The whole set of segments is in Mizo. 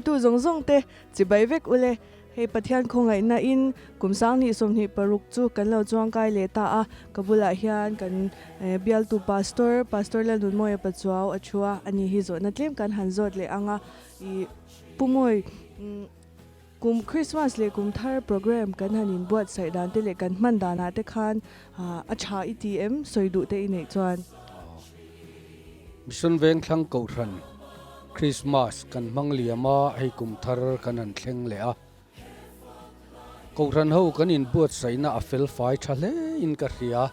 thlir tu zawng zawng te chibai vek ule. Hei Pathian khawngaihna in kum 2026 chu kan lo chuangkai leh ta a, ka bulah hian kan bialtu Pastor, Pastor Lalnunmawia Pachuau a thu a, ani hi zawhna tlem kan han zawt leh ang a, i Pu Mawi, kum Christmas leh kum thar program kan han inbuatsaih dan te leh kan hman danah te khan a tha i ti em? Sawi duh te i neih chuan. Mission Vengthlang Kohhran Christmas kan hmang liam a, hei kum thar kan han thleng leh a. Kohhran ho kan inbuatsaihna a fel fai tha hle in ka hria.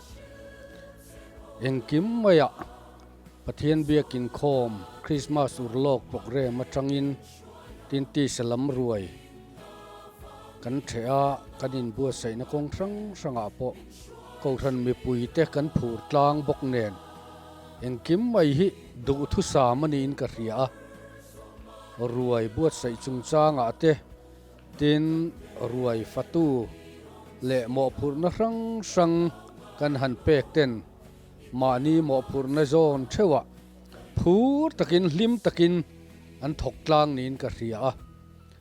Engkim maiah Pathian biakin khawm Christmas urlawk program atangin tin tisa lam ruai kan theh a, kan inbuatsaihna kawng hrang hrangah pawh Kohhran mipuite kan phur tlang bawk nen Engkim mai hi duhthusam a niin ka hria a, ruai buatsaih chungchangah te, tin ruai fatu leh mawhphurhna hrang hrang kan han pek ten mahni mawhphurhna zawn theuhah phur takin hlim takin an thawk tlang niin ka hria a,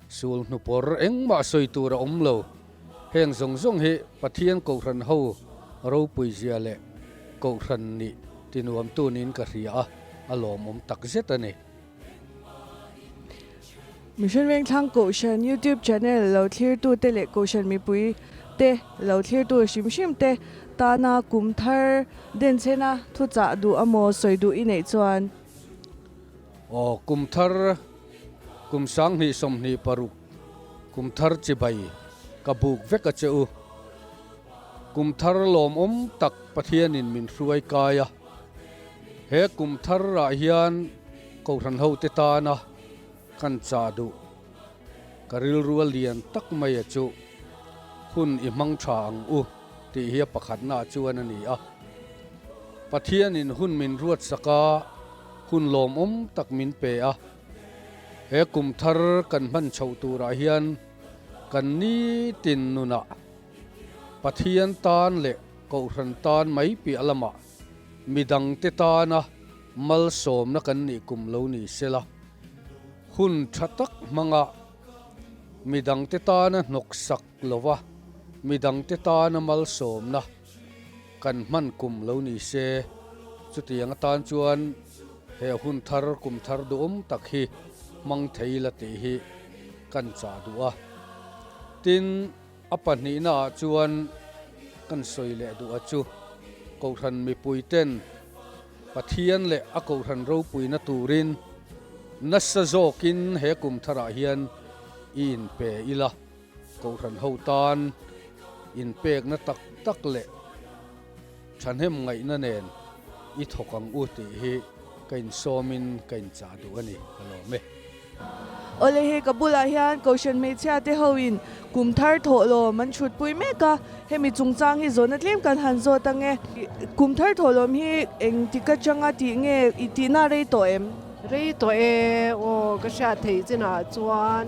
sul hnupawr engmah sawi tur a awm lo. Heng zawng zawng hi Pathian Kohhran ho ropui zia leh Kohhran nih tinuamtu niin ka hria a, a lawmawm tak zet a ni. Mission Vengthlang Kohhran YouTube channel lo thlirtute leh Kohhran mipui te lo thlirtu hrim hrim te tana kum thar denchhena thuchah duh amaw sawi duh i neih chuan. Aw, kum thar kum 2026 Kum thar chibai ka buk vek a che u. Kum thar lawmawm tak Pathianin min hruai kai a. He kum thar ah hian Kohhran hote tana kan chah duh ka rilru a lian tak mai a chu hun i hmang tha ang u tih hi a pakhatna ah chuan a ni a. Pathianin hun min ruatsak a, hun lawmawm tak min pe a. He kum thar kan hman chhoh turah hian kan nitin nunah Pathian tan leh Kohhran tan mai piah lamah midangte tana malsawmna kan nih kum lo ni sela, hun tha tak hmanga midangte tana hnawksak lova midangte tana malsawmna kan hman kum lo ni se, chutiang atan chuan he hun thar kum thar duhawm tak hi hmang thei la tih hi kan chah duh a. Tin, a pahnihna ah chuan kan sawi leh duh a chu Kohhran mipui ten Pathian leh a Kohhran ropuina turin nasa zawkin he kum tharah hian i inpe ila. Kohhran ho tan inpekna tak tak leh thahnem ngaihna nen i thawk ang u tih hi ka insawmin ka inchah duh a ni, ka lawm e. Awle hei ka bulah hian Kohhran hmeichhia te ho in kum thar thawhlawm an chhutpui mek a, hemi chungchang hi zawhna tlem kan han zawt ang e. Kum thar thawhlawm hi engtik atanga tih nge i tihna rei tawh em? Rei tawh e, aw ka hriat theih chinah chuan.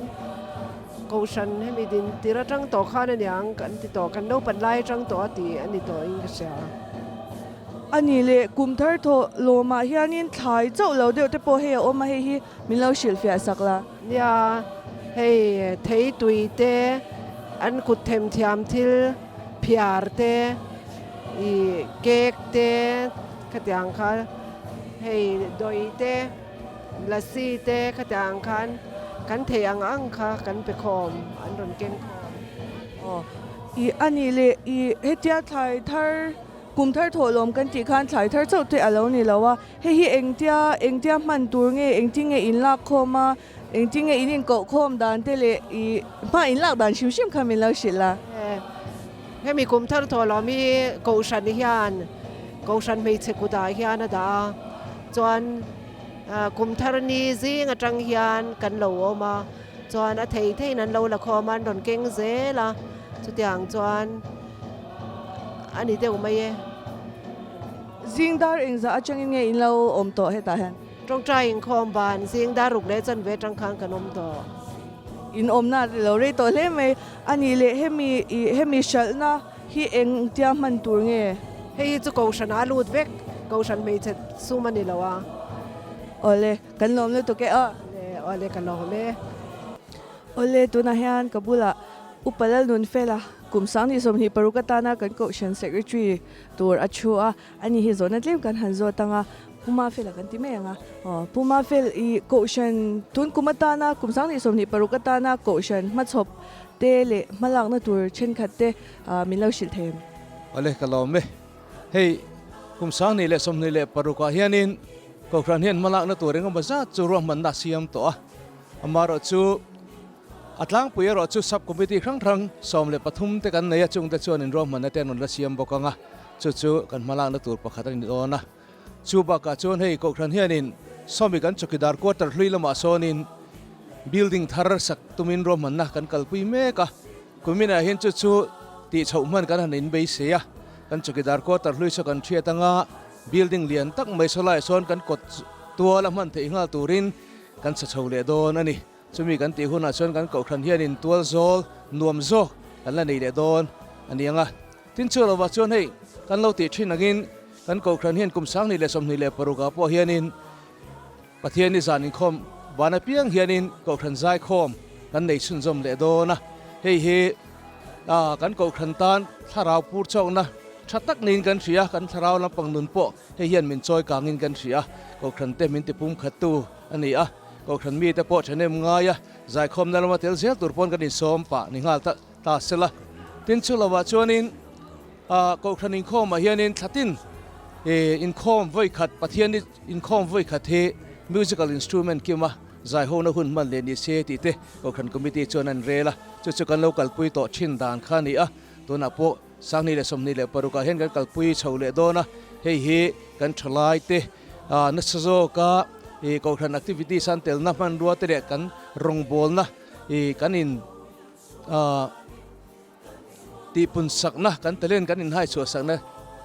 Kohhran hemi din tir atang tawh khan a niang kan ti tawh, kan naupan lai atang tawh a ti a ni tawh in ka hria. A ni le, kum thar thawh lawmah hianin thlai chauh lo deuh te pawh hei a awm a, hei hi min lo hrilhfiah sak la. Nia, hei thei tui te, an kut themthiam thil phiar te, ih cake te khatiang kha hei dawi te. Lasi te khatiang ang khan kan theih ang ang kha kan pe khawm, an rawn keng khawm. Aw, i a nih leh i hetia thlai thar, kum thar thawhlawm kan tih khan thlai thar chauh te a lo ni lo a, hei hi engtia engtia hman tur nge, engtin nge in lak khawm a, engtin nge in inkoh khawm dan te leh i hma in lak dan hrim hrim kha min lo hrilh a. Hemi kum thar thawhlawm hi Kohhran hian Kohhran hmeichhe kutah hian a dah a, chuan kum thar ni zing atang hian kan lo awm a, chuan a thei theiin an lo la khawm a, an rawn keng zel a, chutiang chuan a ni deuh mai e. Zing dar engzah atangin nge in lo awm tawh hetah hian? Tawngtai inkhawm ban zing dar ruk leh chanve atang khan kan awm tawh. In awmna lo rei tawh hle mai. A nih leh hemi ih hemi hralhna hi eng tia hman tur nge? Hei hi chu Kohhran ah a lut vek, Kohhran hmeichhe sum a ni lo a. Awle, kan lawm lutuk e aw. Awle, awle ka lawm e. Awle, tunah hian ka bulah Upa Lalnunfela kum 2026 atana kan Kohhran Secretary tur a thu a, ani hi zawhna tlem kan han zawt ang a, Pu Mafela kan ti mai ang a. Aw, Pu Mafel, i Kohhran tun kum atana kum 2026 atana Kohhran hmachhawp te leh hmalakna tur thenkhat te min lo hrilh thei em? Awle, ka lawm e. Hei, kum 2026 ah hianin Kohhran hian hmalakna tur engemaw zat chu ruahmanna a siam tawh a. Amaherawhchu, a tlangpui erawh chu Sub Committee hrang hrang 13 te kan nei a, chungte chuan inruahmanna te an rawn la siam bawk ang a, chu chu kan hmalakna tur pakhat a ni dawn a. Chu bakah chuan hei Kohhran hianin sawmi kan chawkidar quarter hlui lamah sawnin building thar sak tumin ruahmanna kan kalpui mek a, kuminah hian chu chu tih chhoh hman kan han inbeisei a, kan chawkidar quarter hlui saw kan hriat anga building lian tak mai saw laiah sawn kan kawt tual a hman theih nghal turin Kan sa chho leh dawn a ni. Chumi kan tih hunah chuan kan kohhran hianin tual zawl nuam zawk kan la nei leh dawn a ni ang a. Tin chu lovah chuan hei kan lo tih thin angin kan kohhran hian kum 2026 ah pawh hianin Pathian i zan inkhawm van apiang hianin kohhran zaikhawm kan nei chhunzawm leh dawn a. Hei hi kan kohhran tan thlarau pur chawkna tha tak niin kan hria, kan thlarau lampang nun pawh Hei hian min chawi kangin kan hria a, Kohhran te min tipum khattu a ni a, Kohhran mite pawh thahnem ngai a, zaikhawmna lama tel zel tur pawn kan insawm pah ni nghal ta ta sela. Tin chu lovah chuanin Kohhran inkhawmah hianin thlatin inkhawm vawi khat, Pathian inkhawm vawi khat hi musical instrument kima zaihona hun hman leh ni se tih te Kohhran Committee chuan an rel a, chu chu kan lo kalpui tawh thin dan kha a ni a, tunah pawh 2026 ah hian kan kalpui chho leh dawn a, hei hi kan thalai te nasa zawka ih kohhran activities an telna hmanrua te leh kan rawngbawlna ih kan in ah tihpun sakna kan talent kan inhai chhuah sakna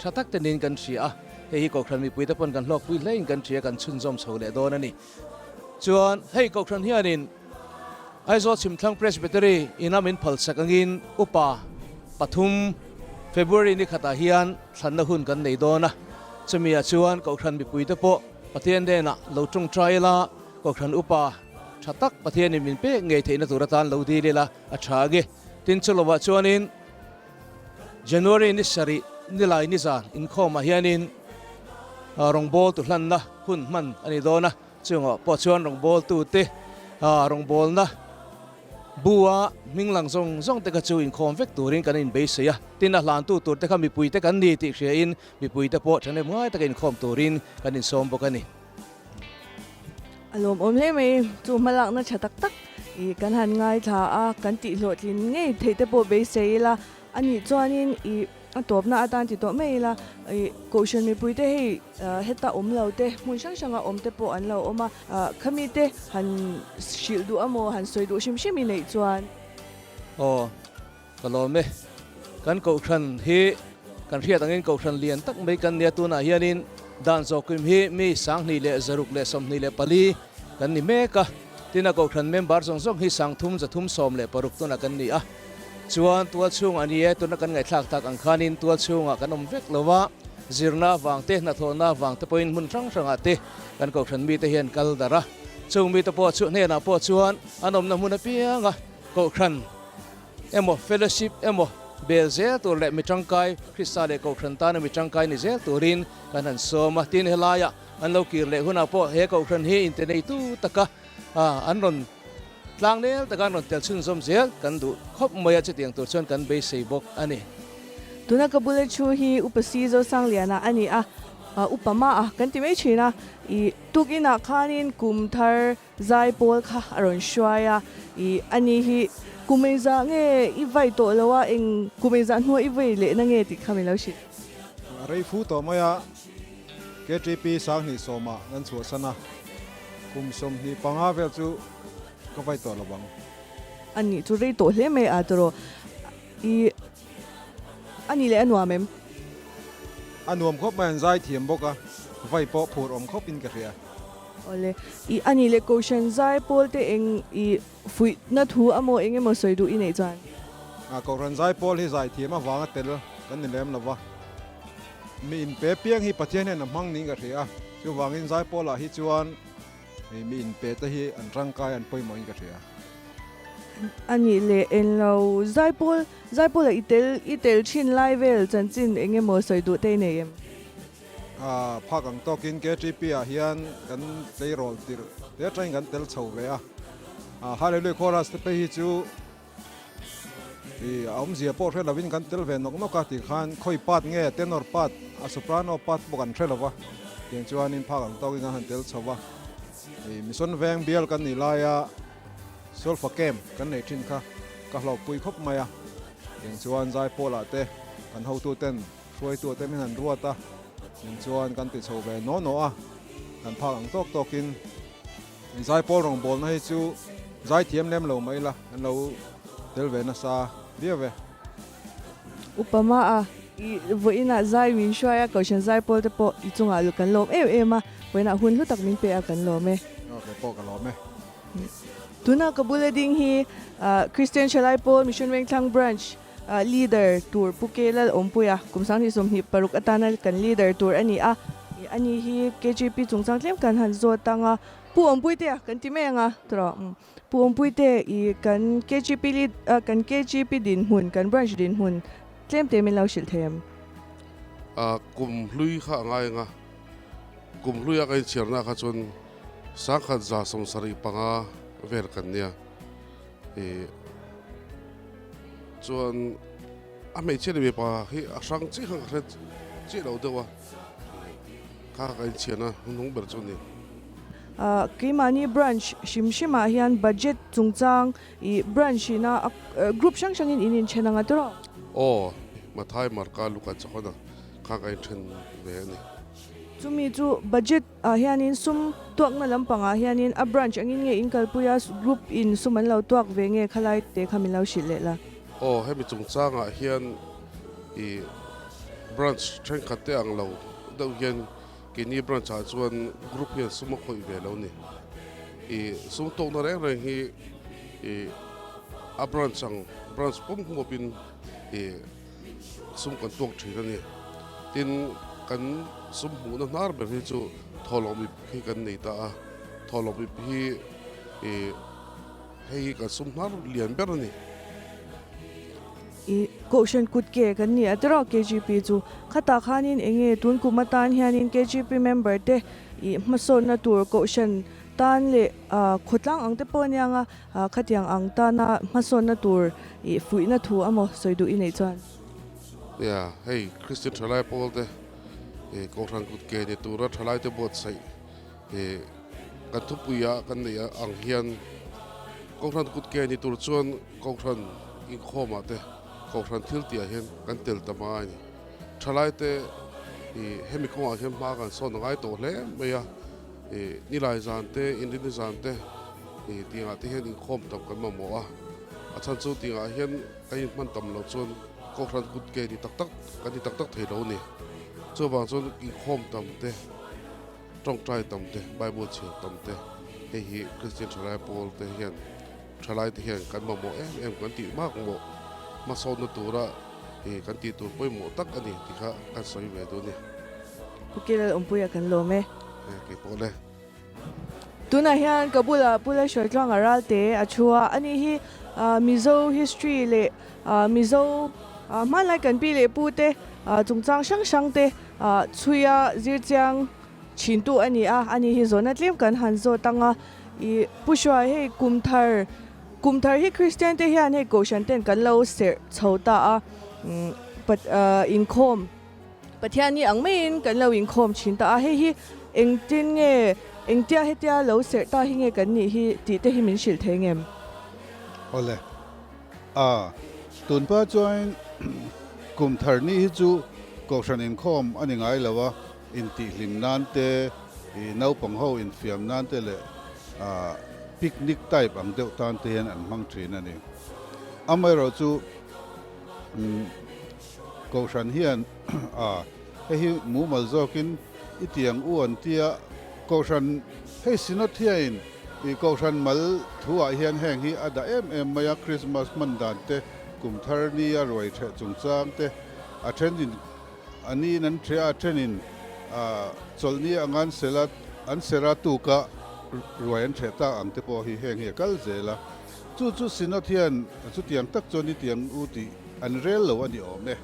tha tak te niin kan hria a, hei hi kohhran mipui te pawn kan hlawkpui hle in kan hria kan chhunzawm chho leh dawn a ni. Chuan hei kohhran hianin Aizawl Chhimthlang Presbytery ina min phalsak angin Upa pathum February ni khatah hian thlanna hun kan nei dawn a, chumi ah chuan Kohhran mipuite pawh Pathian hnenah lo tawngtai ila, Kohhran Upa tha tak Pathianin min pek ngei theihna tur atan lo dil ila a tha ange. Tin chulovah chuanin January ni sarih nilai nizan inkhawmah hianin rawngbawltu hlanna hun hman a ni dawn a. Chungah pawh chuan rawngbawltute rawngbawlna bu-a hming lang zawng zawng te kha chu inkhawm vek turin kan inbeisei a, tin a hlantu tur te kha mipuite kan ni tih hriain mipuite pawh thahnem ngai taka inkhawm turin kan insawm bawk a ni. A lawmawm hle mai, chu hmalakna tha tak tak i kan han ngaithla a, kan tihhlawhtlin ngei theih te pawh beisei ila, a nih chuanin i. A tawpna atan ti tawh mai ila, ih Kohhran mipuite hei heta awm lo te, hmun hrang hranga awm te pawh an lo awm a, khami te han hrilh duh amaw han sawi duh hrim hrim i neih chuan. Aw, ka lawm e. Kan Kohhran hi kan hriat angin Kohhran lian tak mai kan nia, tunah hianin dan zawhkim hi mi 2124 kan ni mek a, tin a Kohhran member zawng zawng hi 3336 tunah kan ni a. Chuan tual chhungah a ni e, tuna kan ngaihthlak tak ang khanin tual chhungah kan awm vek lo a, zirna avang te, hnathawhna avang te pawhin hmun hrang hrangah te kan kohhran mite hian kal darh a. Chung mite pawh chu hnenah pawh chuan an awmna hmun apianga kohhran emaw fellowship emaw bel zel tur leh mi tangkai Krista leh kohhran tana mi tangkai ni zel turin kan han sawm a. Tin helaiah an lo kir leh hunah pawh he kohhran hi inteneitu taka an rawn Tlang nel taka an rawn tel chhunzawm zel kan duh khawp mai a, chutiang tur chuan kan beisei bawk a ni. Tuna ka bula thu hi Upa Si Zosangliana a ni a, Upa Ma a kan ti mai thin a, i tukinah khanin kum thar zai pawl kha a rawn hruai a, i ani hi kum engzah nge i vai tawh lo a, eng kum engzah hnuah i vai lehna nge tih kha min lo hrilh. A rei fu tawh mai a, KTP 2010 ah kan chhuahsan a, kum 25 vel chu ka vai tawh lo ang. A nih chu rei tawh hle mai a tawrh i a nih leh a nuam em? A nuam khawp mai, an zai thiam bawk a, vai pawh phur awm khawp in ka hria. Awle, i a nih leh Kohhran zai pawl te eng i fuihna thu amaw eng emaw sawi duh i neih chuan? A, Kohhran zai pawl hi zai thiam avanga tel kan ni lem lo va, mi inpe piang hi Pathian hian a hmang niin ka hria a, chuvangin zai pawlah hi chuan Mi inpe te hi an tangkai an pawimawhin ka hria. A nih leh eng lo Zaipawl, Zaipawla i tel i tel thin lai vel chanchin eng emaw sawi duh te i nei em? A phak ang tawkin KTP ah hian kan tleirawl tirh te atangin kan tel chho ve a. Hallelujah Chorus te phei hi chu i a awmzia pawh hre lovin kan tel ve nawk nawk a tih khan khawi part nge tenor part a soprano part pawh kan hre lova tiang chuanin phak ang tawkin kan han tel chho va. I mission veng bial kan nih laia Solfa camp kan neih thin kha ka hlawkpui khawp mai a, tiang chuan Zaipawlah te kan hotu ten hruaitu te min han ruat a, tiang chuan kan ti chho ve naw naw a, kan phak ang tawk tawkin Zaipawl rawngbawlna hi chu zaithiam lem lo mai la kan lo tel ve nasa viau e. Upa Maa, i vawiinah zai min hruai a, Kohhran Zaipawl te pawh i chungah kan lawm em em a, vawiinah hun hlu tak min pe a kan lawm e. Aw kei pawh ka lawm e. Tuna ka bula ding hi Christian Thalai Pawl Mission Vengthlang Branch Leader tur Pu Ke Lalawmpuia kum 2026 atana kan Leader tur a ni a. Ani hi KGP chungchang tlem kan han zawt ang a, Pu Awmpuitea kan ti mai ang a tawh. Pu Awmpuite i kan KGP lead kan KGP dinhmun kan branch dinhmun tlem te min lo hrilh thei em? Kum hlui kha a ngai ang a, kum hluia ka inchhiarna kha chuan 1175 vel kan nia. Ih chuan a hmeichhia leh mipa hi a hrang chiah khan ka hre chiah lo deuh a, kha ka inchhiarna hnuhnung ber chu a ni. Keimahni branch hrim hrimah hian budget chungchang ih branch ina group hrang hrangin in inthen ang a tawrh? Aw, Mathai Marka Luka Chahona kha ka inthen ve a ni. Chumi chu budget ah hianin sum tuakna lampangah hianin a branch angin nge in kalpui a, group in sum an lo tuak ve nge khalai te kha min lo hrilh leh la. Aw, hemi chungchangah hian ih branch thenkhat te ang lo deuh hian Keini branch ah chuan group hian sum a khawih ve lo ni. I sum tawkna reng reng hi i a branch ang branch pum hmuapin i sum kan tuak thin a ni. Tin, kan sum hmuhna hnar ber hi chu thawhlawm ip hi kan nei ta a. Thawhlawm ip hi i hei hi kan sum hnar lian ber a ni. I Kohhran kut ke kan ni a tiraw KGP chu. Khatah khanin enge tun kum atan hianin KGP member te i hmasawnna tur Kohhran tan leh khawtlang ang te pawh aniang a, khatiang ang tana hmasawnna tur i fuihna thu amaw sawi duh i neih chuan. Nia, hei Kristian thalai pawl te Kohhran kut ke ni tura thalai te buatsaih i kan thupuia kan neih ang hian Kohhran kut ke ni tur chuan Kohhran inkhawmah te Kohhran thil tihah hian kan tel ta hma a ni. Thalaite i hemi kawngah hian hma kan sawn a ngai tawh hle mai a, i nilai zan te inrini zan te i tingah te hian inkhawm tam kan mamawh a, a chhan chu tingah hian kan inhman tam loh chuan Kohhran kut ke ni tak tak kan ni tak tak thei lo a ni. Chuvang chuan inkhawm tam te. Tawngtai tam te, Bible chhiar tam te, hei hi Kristian thalai pawl te hian, thalai te hian kan mamawh em em kan tih mak mawh hmasawnna tura ih kan tih tur pawimawh tak a ni tih kha kan sawi ve duh a ni. Pu Kilal Awmpuia kan lawm e. E kei pawh le. Tunah hian ka bulah Pu Lalhruaitluanga Ralte a thu a, ani hi Mizo history leh Mizo hmanlai kan pi leh pu te chungchang hrang hrang te chhuia zir chiang thintu a ni a, ani hi zawhna tlem kan han zawt ang a, ih Pu Hruai hei kum thar kum thar hi Kristian te hian hei Kohhran ten kan lo serh chho ta a, inkhawm Pathian hi ang maiin kan lo inkhawm thin ta a, hei hi engtin nge engtia hetia lo serh ta hi nge kan nih hi tih te hi min hrilh thei ngem? Awle. A, tunpa chuan kum thar ni hi chu Kohhran inkhawm a ni ngai lo a, intihhlim nan te, ih naupang ho infiam nan te leh ah picnic type ang deuh tan te hian an hmang thin a ni. Amaherawh chu umm Kohhran hian a hei hi mumal zawkin i tiang u an tia, Kohhran hei Synod hiain ih Kohhran mal thuah hian heng hi a dah em em mai a, Krismas hman dan te, kum thar ni a ruai ṭheh chungchang te, a ṭhenin a niin an ṭheh a, a ṭhenin ah chawlhni anga an sel a, an ser a tuka ruai an ṭheh tak ang te pawh hi heng hi a kal zel a. Chu chu Synod hian chutiang tak chuan i tiang u tih an rel lo a ni awm e.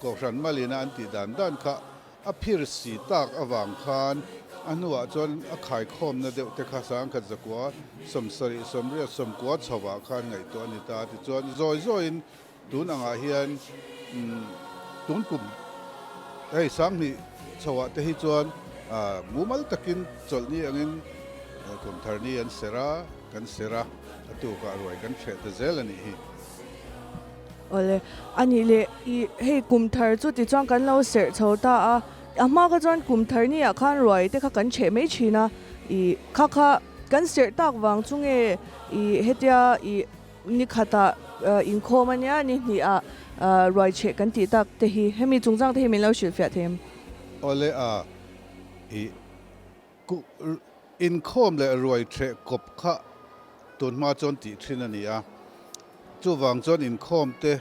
Kohhran malina an tih dan dan kha a phir si tak avang khan a hnuah chuan a khaikhawmna deuh te kha sangkhat zakua sawmsarih sawmriat sawmkua chhovah khan ngaihtuah a ni ta. Tichuan zawi zawiin Tun angah hian tun kum hei sanghnih chhoah te hi chuan mumal takin chawlhni angin kum tharni an ser a, kan ser a, a tukah ruai kan hreh ta zel a nih hi. Awle, a nih leh i hei kum thar chu tichuan kan lo serh chho ta a, a hma kha chuan kum tharni ah khan ruai te kha kan hreh mai thin a, i kha kha kan serh tak vang chu nge i hetia i Ni khatah inkhawm a nia, ni hnihah ruaicheh kan tih tak te hi hemi chungchang te hi min lo hrilhfiah thei em? Awle a, i inkhawm leh ruaicheh kawp kha tun hma chuan tih thin a ni a, chuvang chuan inkhawm te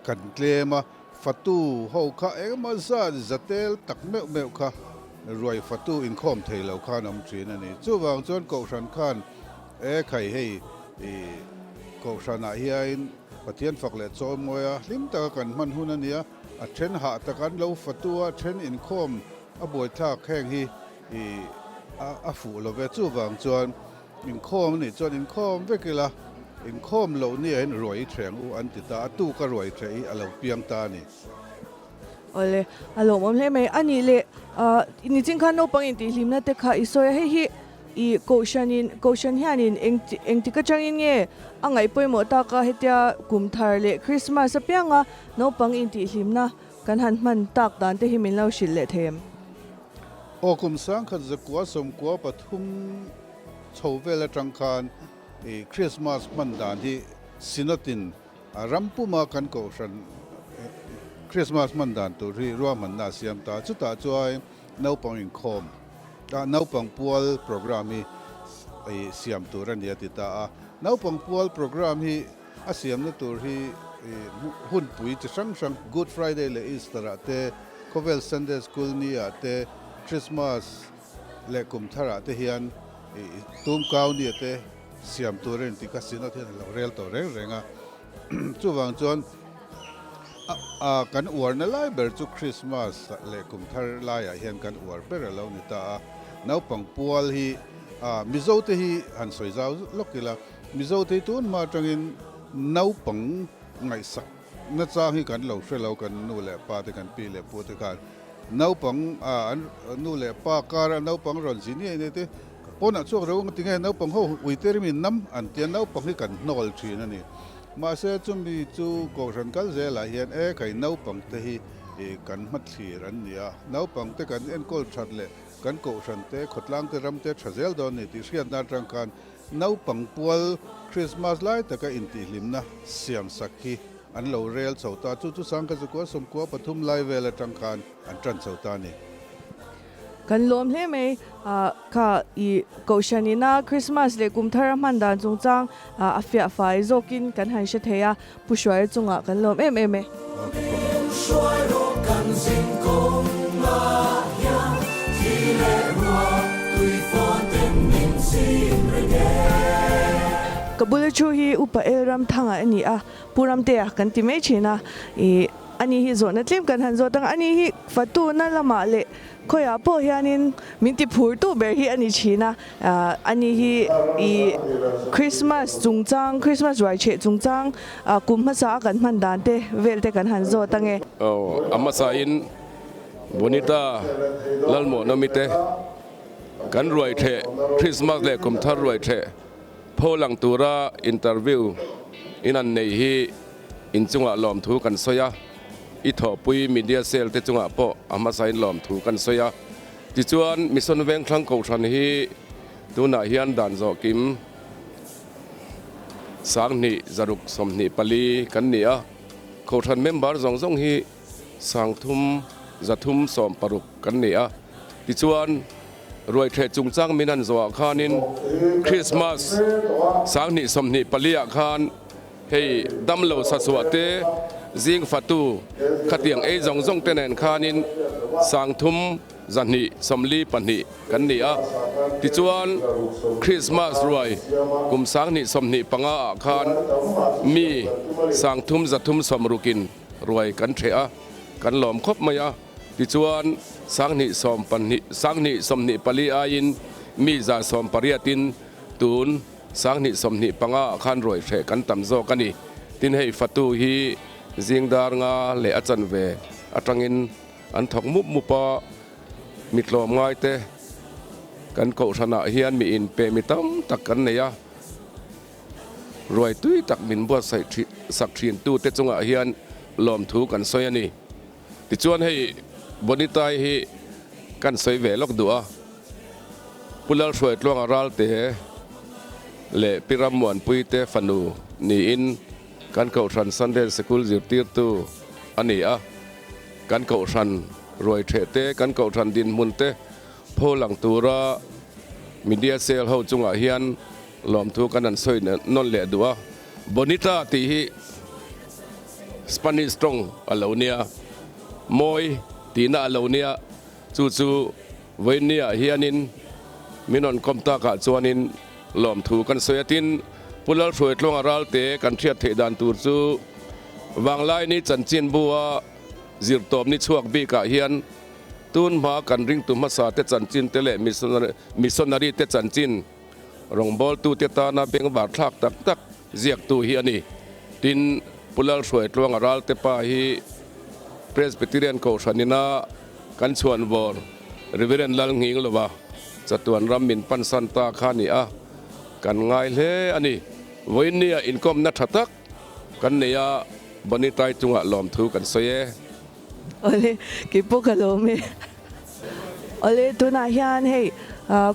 kan tlem a, fatu ho kha engemaw zat zatel tak meuh meuh kha ruai fatu inkhawm thei lo khan awm thin a ni. Chuvang chuan Kohhran khan E khai hei i Kohhranah hiain Pathian fak leh chawimawi a hlim taka kan hman hun a nia, a then hah tak an lo fatu a, then inkhawm a buaithlak heng hi i a fuh lo ve. Chuvang chuan inkhawm a nih chuan inkhawm vek ila, inkhawm loh nia hian ruai i thleng u an ti ta, a tuka ruai thleh hi a lo piang ta a ni. Awle, a lawmawm hle mai. A nih leh, nichin khan naupang intihhlimna te kha i sawi a, hei hi I Kohhranin, Kohhran hianin eng engtik atangin nge a ngaih pawimawh tak a hetia kum thar leh Christmas apianga naupang intihhlimna kan han hman tak dan te hi min lo hrilh leh thei em? Aw kum sangkhat zakua sawmkua pathum chho vel atang khan i Christmas hman dan hi Synod-in a ram puma kan Kohhran Christmas hman dan tur hi ruahmanna a siam ta. Chutah chuan Naupang inkhawm ah naupang pual program hi i siam tur a ni a ti ta a. Naupang pual program hi a siamna tur hi hunpui chi hrang hrang Good Friday leh Easter ah te, khawvel Sunday School ni ah te, Christmas leh kum thar ah te hian tumkau ni ah te siam tur a ni tih kha Synod hian a lo rel tawh reng reng a. Chuvang chuan a kan uarna lai ber chu Christmas leh kum thar laiah hian kan uar ber a lo ni ta a. Naupang pual hi Mizo te hi han sawi zau lawk ila, Mizo te hi tun hma atangin naupang ngaihsak nachang hi kan lo hre lo, kan nu leh pa te, kan pi leh pu te khan naupang an nu leh pa kara naupang rawn zin ngei nei te pawnah chhuak reuh ang ti nge naupang ho uite rimin nam an tia naupang hi kan hnawl thin a ni. Mahse chumi chu Kohhran kal zelah hian e kai naupang te hi kan hmathlir an ni a, naupang te kan enkawl that leh kan Kohhran te, khawtlang te, ram te tha zel dawn a ni tih hriatna atang khan naupang pual Krismas lai taka intihhlimna siam sak hi an lo rel chho ta. Chu chu Sangkhat Zakua Sawmkua pathum lai vel atang khan an tan chho ta a ni. Kan lawm hle mai. Kha i Kohhran ina Christmas leh kum thar a hman dan chungchang a fiah fai zawkin kan han hre thei a, Pu Hruaia chungah kan lawm em em e. Ka bula thu hi Upa El Ramthanga a ni a, Pu Ramtea kan ti mai thin a, i ani hi zawhna tlem kan han zawt ang, ani hi fatuna lamah leh Khawiah pawh hianin min ti phurtu ber hi a ni thin a, ani hi i Christmas chungchang, Christmas ruaichheh chungchang kum hmasa a kan hman dan te vel te kan han zawt ange. Aw, a hmasain Bonita Lalmuanawmi te kan ruaichheh Christmas leh kum thar ruaichheh pho lang tura interview in an nei hi inchungah lawmthu kan sawi a. I thawhpui media cell te chungah pawh a hmasain lawmthu kan sawi a. Tichuan, Mission Vengthlang Kohhran hi tunah hian dan zawh kim 2000 624 kan ni a. Kohhran member zawng zawng hi 300 360 kan ni a. Tichuan, ruaithleh chungchang min han zawhah khanin Christmas 2024 ah khan Hei damlo sachhuah te, zing fatu, khatiang ei zawng zawng te nen khanin 3000. 242 kan ni a. Tichuan, Krismas ruai kum 2025 ah khan mi 3360 in ruai kan ṭheh a, kan lawm khawp mai a. Tichuan, 2012, 2024 aiin mi 180 in tun 2025 ah khan ruai hreh kan tam zawk a ni. Tin, hei fatu hi zing dar nga leh a chanve atangin an thawk mup mup a, mi tlawmngai te kan kohhranah hian mi inpe mi tam tak kan nei a, ruai tui tak min buatsaih sak thin tu te chungah hian lawmthu kan sawi a ni. Tichuan hei Bonitai hi kan sawi ve lawk duh a, Pu Lalhruaitluanga Ralte leh Pi Rammuanpui te fanu niin kan Kohhran Sunday Sikul zirtirtu a ni a, kan Kohhran ruaitheh te, kan Kohhran dinhmun te pholang tura Media Cell ho chungah hian lawmthu kan han sawi nawn leh duh a, Bonita tih hi Spanish tawng a lo nia, mawi tihna a lo nia, chu chu vawiinniah hianin min rawn kawm takah chuanin lawmthu kan sawi a. Tin, Pu Lalhruaitluanga Ralte kan hriat theih dan tur chu Vanglaini chanchinbua zirtawp ni chhuak bikah hian tun hma kan ringtu hmasa te chanchin te leh missionary te chanchin rawngbawltute tana bengvar thlak tak tak ziaktu hi a ni. Tin, Pu Lalhruaitluanga Ralte pa hi Presbyterian Kohhranina kan chhuanvawr Reverend Lalnghinglova chatuan ram min pansan ta kha a ni a, kan ngai hle a ni. Vawiinnia inkawmna tha tak kan nei a, Bonitai chungah lawmthu kan sawi e. Awle, keipawh ka lawm e. Awle, tunah hian hei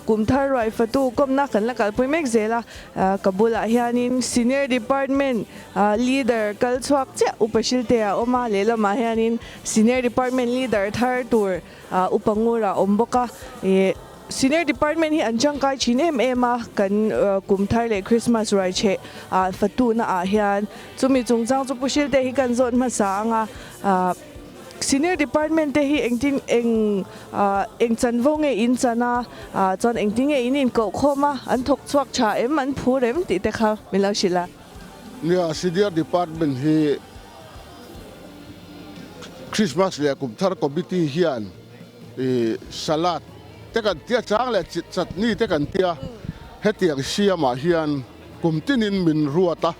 kum thar ruai fatu kawmna kan la kalpui mek zel a, ka bulah hianin Senior Department Leader kal chhuak chiah Upa Hrilte a awm a, lehlamah hianin Senior Department Leader thar tur Upa Ngur a awm bawk a. Senior Department hi an tangkai thin em em a, kan kum thar leh Christmas ruai chheh fatu na ah hian chumi chungchang chu Pu Hrilte hi kan zawt hmasa ang a. Senior Department te hi engtin eng eng chanvo nge in chan a, chuan engtin nge in inkoh khawm a, an thawk chhuak tha em, an phur em tih te kha min lo hrilh a. Nia, Senior Department hi Christmas leh kum thar committee hian salad te kan tia chang leh chutney te kan tia, hetiang siamah hian kum tinin min ruat a.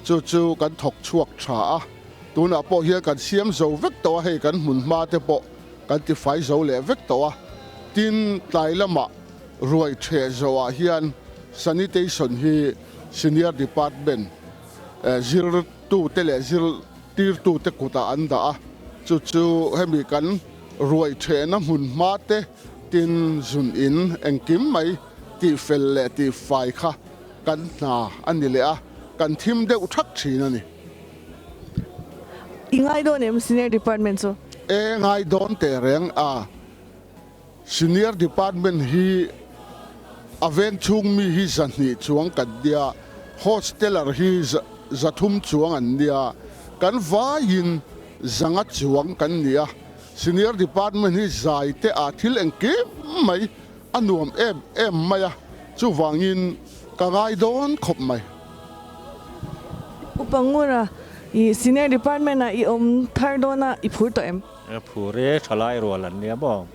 Chu chu kan thawk chhuak tha a, tunah pawh hian kan siam zo vek tawh a, hei kan hmun hma te pawh kan ti fai zo leh vek tawh a, tin tlai lamah ruai theh zawhah hian sanitation hi senior department zirtute leh zirtirtute kutah an dah a, chu chu hemi kan ruai thehna hmun hma te tin zun in engkim mai tihfel leh tihfai kha Kan hna a ni leh a, kan thim deuh thak thin a ni. I ngai dawn em Senior Department chu? E ngai dawn teh reng a, Senior Department hi a veng chhung mi hi 200 chuang kan nia, Hosteller hi 300 chuang an nia, kan vaiin 500 chuang kan ni a, Senior Department hi zai te ah thil engkim mai A nuam em em mai a, chuvangin ka ngai dawn khawp mai. Upa Ngura, i Senior Department ah i awm thar dawn a, i phur tawh em? Phur e, thalai rual an nia maw?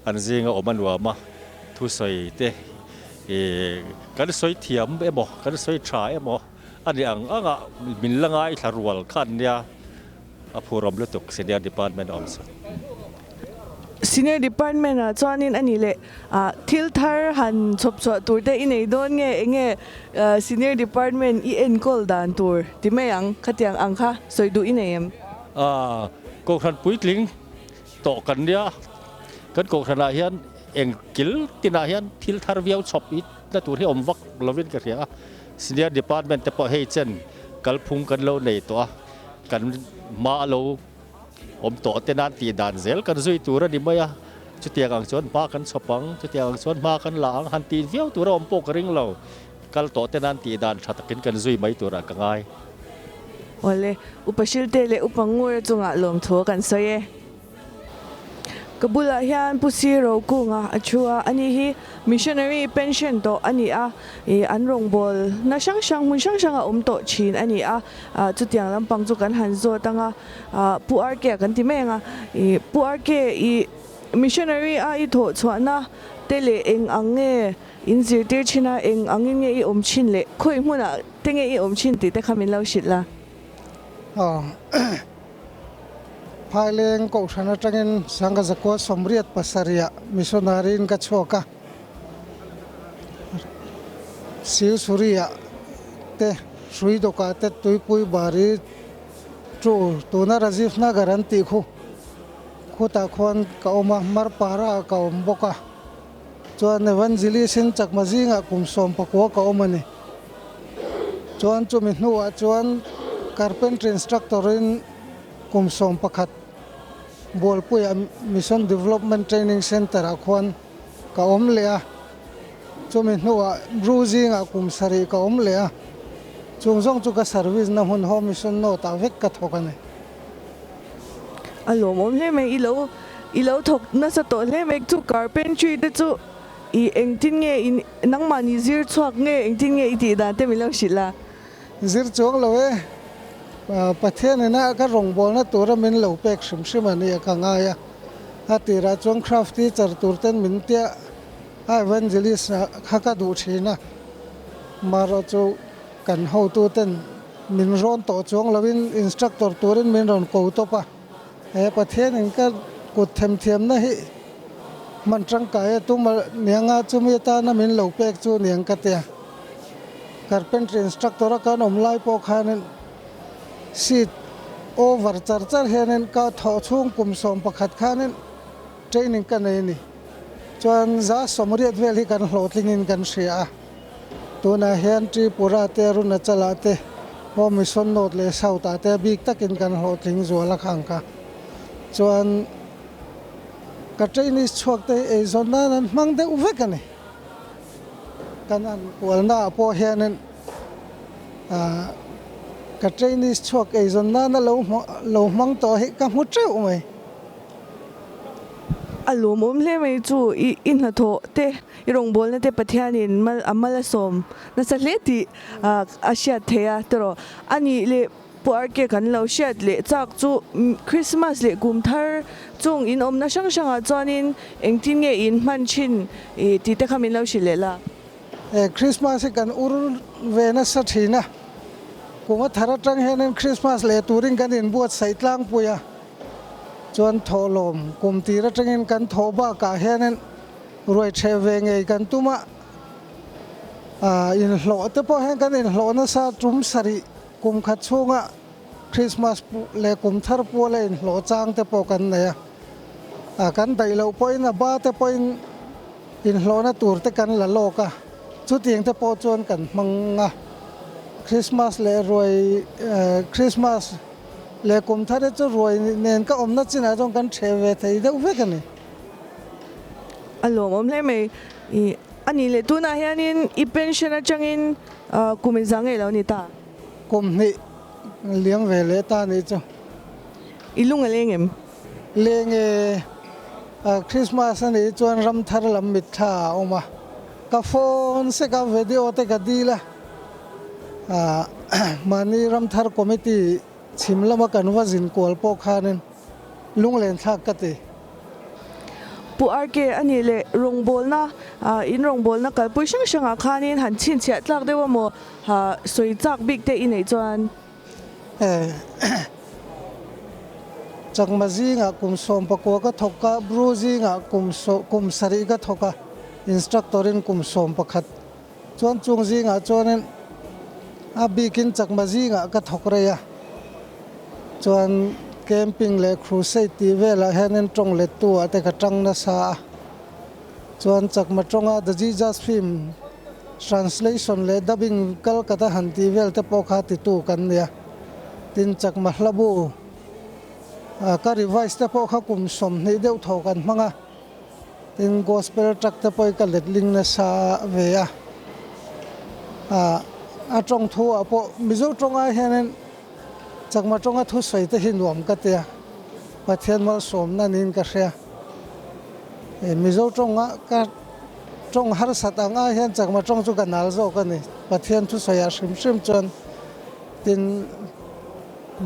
An zinga awm a nuam a, thusawi te i kan sawi thiam emaw, kan sawi tha emaw a ni ang ang a, min la ngaithla rual kha an nia. A phurawm lutuk Senior Department awm chu. Senior Department ah chuanin a nih leh thil thar han chhawp chhuah tur te i nei dawn nge enge Senior Department i enkawl dan tur ti mai ang khatiang ang kha sawi duh i nei em? Kohhran puitling tawh kan nia, kan kohhran ah hian eng kil tinah hian thil thar viau chhawp i na tur hi awm vak lovin ka hria a, Senior Department te pawh hei chen kalphung kan lo nei tawh a. Kan hma a lo awm tawh te nan tih dan zel kan zui tur a ni mai a, chutiang ang chuan hma kan chhawp ang, chutiang ang chuan hma kan la ang han tih viau tur a awm pawh ka ring lo, kal tawh te nan tih dan tha takin kan zui mai turah ka ngai. Awle, Upa Hrilte leh Upa Ngura chungah lawmthu kan sawi e. Ka bulah hian Pu Si Rokunga a thu a, ani hi Missionary pension tawh a ni a, ih an rawngbâwl na hrang hrang hmun hrang hrang a awm tawh thin a ni a, ah chutiang lampang chu kan han zawt ang a, ah Pu RK a kan ti mai ang a, ih Pu RK ih Missionary a i thawh chhuahna te leh eng ang nge in zirtir thin a, eng angin nge i awm thin leh khawi hmunah te nge i awm thin tih te kha min lo hrilh la. Aw. Phaileng Kohhran atangin Sangha Zakua 87 ah missionary in ka chhuak a, Silsuri ah te Hruidawk ah te Tuipui Bari chu tuna Rajiv Nagar an tih khu khutah khuan ka awm a, Marpara ah ka awm bawk a, chuan Evangelist in Chakma zingah kum 19 ka awm a ni. Chuan chumi hnuah chuan Carpentry Instructor in kum 11 Bualpuia Mission Development Training Centre ah khuan ka awm leh a, chumi hnuah Bru zingah kum 7 ka awm leh a, chung zawng chu ka service na hmun Home Mission North ah vek ka thawk a ni. A lawmawm hle mai, i lo i lo thawk nasa tawh hle mai, chu carpentry te chu i engtin nge i nangmahni zir chhuak nge engtin nge i tih dan te min lo hrilh a? Zir chuang lo e, Pathian ina ka rawngbawlna tura min lo pek hrim hrim a nia ka ngai a, a tirah chuan craft teacher tur ten min tia a evangelist kha ka duh thin a, marawh chu kan hotu ten min rawn tawh chuang loin instructor turin min rawn ko tawp a, he Pathian in ka kut themthiamna hi hman tangkai a tum a nianga chumi atana min lo pek chu niang ka tia. Carpentry instructor a kan awm lai pawh khanin seat over char char hianin ka thawh chhung kum 11 khanin training ka nei a ni. Chuan 180 vel hi kan hlawhtlingin kan hria a. Tunah hian Tripura te, Arunachal-ah te, Home Mission North leh South-ah te a bik takin kan hlawhtling zual a khang kha. Chuan ka trainees chhuak te hi eizawn nan an hmang deuh vek a ni. Kan an kualnaah pawh hianin ka trainees chhuak eizawn nana lo lo hmang tawh hi ka hmu teuh mai. A lawmawm hle mai chu i i hnathawh te i rawngbawlna te Pathianin mal a mal a sawm nasa hle tih a hriat theih a tiraw. A nih leh Pu RK kan lo hriat leh chak chu Christmas leh kum thar chung in awmna hrang hrangah chuanin engtin nge in hman thin tih te kha min lo hrilh leh la. Christmas hi kan ur ve nasa thin a, kum a thar atang hianin Christmas leh turin kan inbuatsaih tlangpui a, chuan thawhlawm kum tir atangin kan thawh bakah hianin ruai theh ve ngei kan tum a, inhlawh te pawh hian kan inhlawh nasa tum sarih. Kum khat chhunga Christmas leh kum thar puala inhlawh chang te pawh kan nei a, kan daih loh pawhin a ba te pawhin inhlawhna tur te kan la lawk a, chutiang te pawh chuan kan hmang a. Christmas leh ruai Christmas leh kum thar hi chu ruai nen ka awmna chinah chuan kan ṭheh ve thei deuh vek a ni. A lawmawm hle mai. A nih leh tunah hianin i pension atangin Kum in za ngei lo ni ta. Kum hnih liam ve leh ta nih chu. I lung a leng em? Leng e, Christmas a nih chuan ram thar lam mitthla a awm a. Ka phone sek a video te ka dil a. Mahni ram thar committee chhim lama kan va zin kual pawh khanin lunglen thlak ka ti. Pu RK a nih leh rawngbawlna in rawngbawlna kalpui hrang hrangah khanin han chhinchhiah tlak deuh a maw sawi chak bik te i neih chuan? Chakma zingah kum 19 ka thawk a, Bru zingah kum kum 7 ka thawk a, instructor in kum 11 chuan chung zingah chuanin a bikin Chakma zingah ka thawk rei a, chuan camping leh crusade tih velah hianin tawng lettu ah te ka tang nasa a, chuan Chakma tawnga The Jesus Film translation leh dubbing Calcutta han tih vel te pawh kha titu kan nia, tin Chakma hlabu ka revise te pawh kha kum 20 deuh thaw kan hmang a. Tin, Gospel track te pawh hi ka letling nasa ve a, a tawng thu ah pawh Mizo tawng ai hianin Chakma tawnga thusawi te hi nuam ka tia, Pathian malsawmna niin ka hria. Mizo tawnga ka tawng harsat ang ai hian Chakma tawng chu ka nal zawk a ni. Pathian thusawiah hrim hrim chuan tin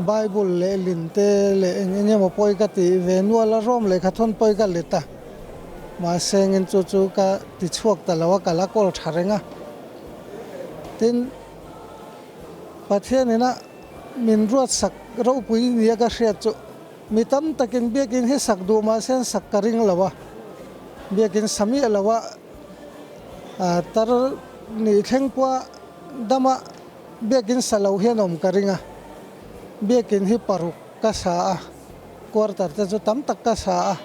Bible leh lin te leh eng eng emaw pawi ka tih ve nual a, Rome lehkha thawn pawi ka let a, mahse engin chu chu ka ti chhuak ta lo a, ka la kawl tha reng a. Tin, Pathian ina min ruatsak ropui nia ka hriat chu Mi tam takin biakin hi sak duh mah se an sak ka ring lo a, biakin sa miah lo a tar nih thleng pawha dama biakin sa lo hian awm ka ring a, biakin hi paruk ka sa a, quarter te chu tam tak ka sa a,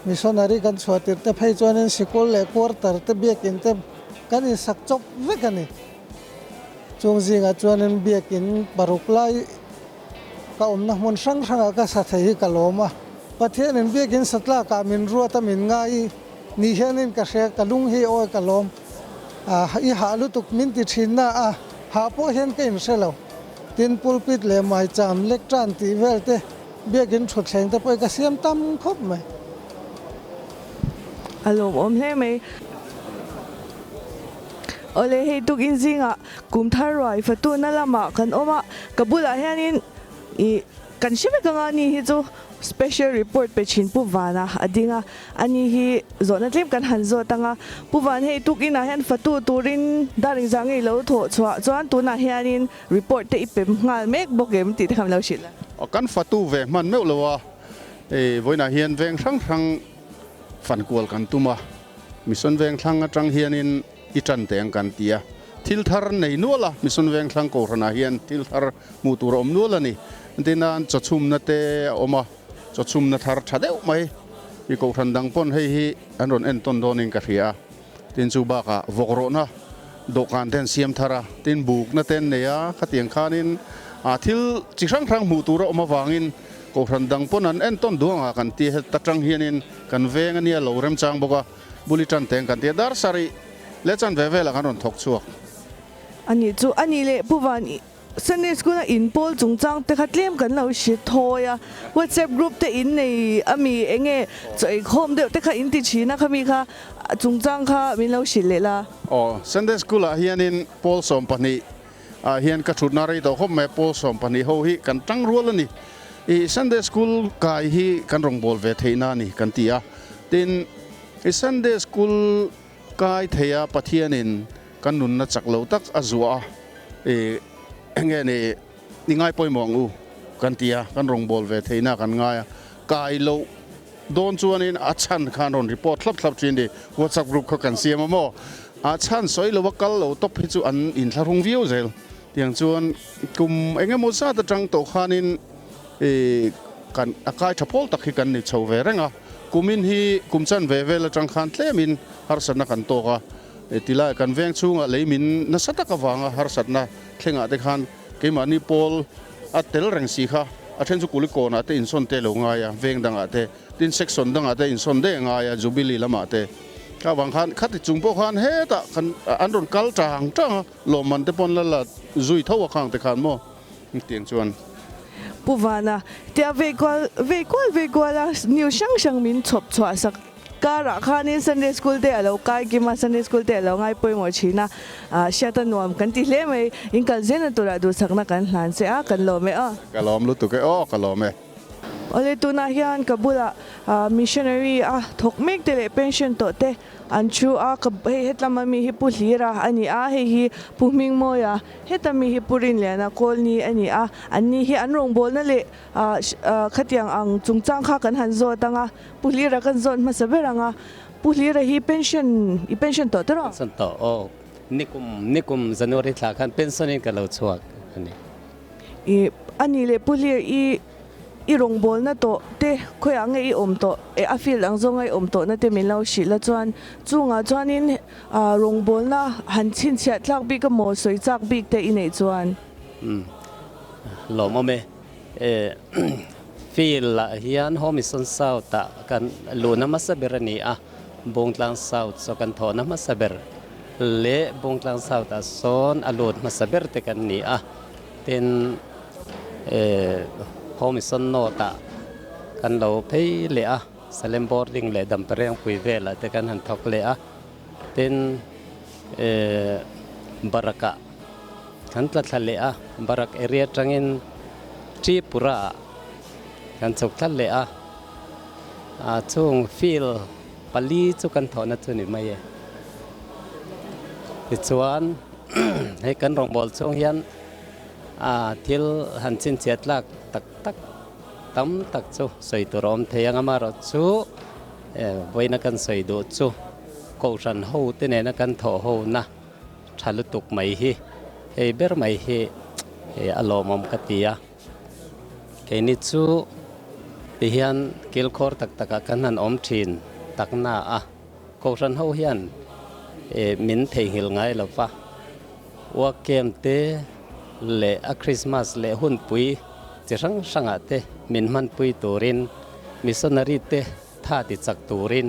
missionary kan chhuah tirh te phei chuanin sikul leh quarter te biakin te kan insak chawp vek a ni. Chung zingah chuanin biakin paruk lai. Ka awmna hmun hrang hrangah ka sa thei hi ka lawm a, Pathianin biakin satlakah min ruat a min ngai ni hianin ka hria, ka lung hi awi ka lawm a, i hah lutuk min ti thin na a, hah pawh hian ka inhre lo. Tin, pulpit leh maicham, lectern tih vel te, biakin thutthleng te pawh hi ka siam tam khawp mai. A lawmawm hle mai. Awle hei tukin zingah kum thar ruai fatuna lamah kan awm a, ka bulah hianin ih kan hre vek anga ani hi chu special report pe thin Pu Vana a ding a, ani hi zawhna tlem kan han zawt anga, Pu Van hei tukinah hian fatu turin dar engzah nge i lo thawh chhuah chuan tunah hianin report te i pe nghal mek bawk em tih te kha min lo hrilh a. Kan fatu ve hman meuh lo a, vawiinah hian veng hrang hrang fankual kan tum a. Mission Vengthlang atang hianin i tan teh ang kan ti a, thil thar nei nual a, Mission Vengthlang Kohhranah hian thil thar hmuh tur a awm nual a ni. Entirnan chawchhumna te a awm a, chawchhumna thar tha deuh mai i Kohhran dang pawn hei hi an rawn entawn dawnin ka hria a. Tin chu bakah vawk rawhna dawhkan te an siam thar a, tin bukna te an nei a, khatiang khanin thil chi hrang hrang hmuh tur a awm avangin Kohhran dang pawn an entawn duh anga kan ti heta tang hianin kan veng ania lo remchang bawk a, buli tan teng kan ti a, dar sarih leh chan ve velah kan rawn thawk chhuak. A nih chu a nih leh Pu Van Sunday School a in pawl chungchang te kha tlem kan lo hre thawi a, WhatsApp group te in nei a mi enge chaw eikhawm deuh te kha in ti thin a khami kha chungchang kha min lo hrilh leh la. Aw, Sunday School ah hianin pawl 12 ah hian ka thutna rei tawh khawp mai a, pawl 12 ho hi kan tang rual a ni. I Sunday School kai hi kan rawngbâwl ve theihna a ni kan ti a. Tin, i Sunday School kai theia Pathianin kan nunna chak lo tak a zuah a, i enge ni i ngai pawimawh ang u kan ti a, kan rawngbâwl ve theihna kan ngai a. Kai loh dawn chuanin a chhan khan rawn report thlap thlap thin ni, WhatsApp group kha kan siam a maw? A chhan sawi lo a kal lo tawp hi chu an inthlahrung viau zel. Tiang chuan kum eng emaw zat atang tawh khanin ih kan a kai tha pawl tak hi kan ni chho ve reng a, kumin hi kum chan ve vel atang khan tlemin harsatna kan tawk a, tilai kan veng chhungah lei min nasa tak avanga harsatna thlengah te khan keimahni pawl a tel reng si kha a then chu Kulikawnah te insawn te lo ngai a, veng dangah te, tin section dangah te insawn daih a ngai a, Jubilee lamah te. Kha vang khan khati chung pawh khan hetah kan an rawn kal tang tang a, lawmman te pawn la la zui tho a khang te khan maw tiang chuan. Pu Vana, tia vei kual vei kual vei kual a, news hrang hrang min chhawp chhuah sak. Karah khanin Sunday School te a lo kai kim a, Sunday School te a lo ngai pawimawh thin a, hriat a nuam kan ti hle mai. In kal zelna turah duhsakna kan hlan che a, kan lawm e aw. Ka lawm lutuk e aw, ka lawm e. Awle tunah hian ka bulah missionary a thawk mek te leh pension tawh te an thu a, ka hei hetlama mi hi Pu Hlira a ni a, hei hi Pu Hmingmawia, heta mi hi Pu Rinliana Kawlni a ni a, anni hi an rawngbawlna leh khatiang ang chungchang kha kan han zawt ang a. Pu Hlira kan zawn hmasa ber ang a, Pu Hlira hi pension i pension tawh tawh rawh? Pension tawh aw, nikum nikum January thla khan pension in ka lo chhuak a ni. I a nih leh Pu Hlir i i rawngbawlna tawh te khawiah nge i awm tawh eh a field ang zawnga i awm tawh na te min lo hrilh a chuan chungah chuanin rawngbawlna han chhinchhiah tlak bik emaw sawi chak bik te i neih chuan. Umm lawmawm e. Field ah hian Home Mission South ah kan luhna hmasa ber a ni a, Bungtlang South saw kan thawhna hmasa ber leh Bungtlang South ah sawn a lut hmasa ber te kan ni a, tin Home Mission North ah kan lo phei leh a. Salem Boarding leh Damparengpui velah te kan han thawk leh a. Tin, Barak-ah kan tla thla leh a, Barak area atangin Tripura-ah kan chhuk thla leh a, chung field pali chu kan thawhna chu ni mai e. Tichuan, hei kan rawngbâwl chhung hian thil han chhinchhiah tlâk tak tak tam tak chu sawi tur a awm thei ang, amaherawhchu Vawiina kan sawi duh chu Kohhran ho te nena kan thawh ho na tha lutuk mai hi hei ber mai hi a lawmawm ka ti a. Keini chu tihian kilkhawr tak takah kan han awm thin tak na a, Kohhran ho hian min theihnghilh ngai lo va, Work camp te leh a Christmas leh hunpui chi hrang hrangah te min hmanpui turin missionary te tha ti chak turin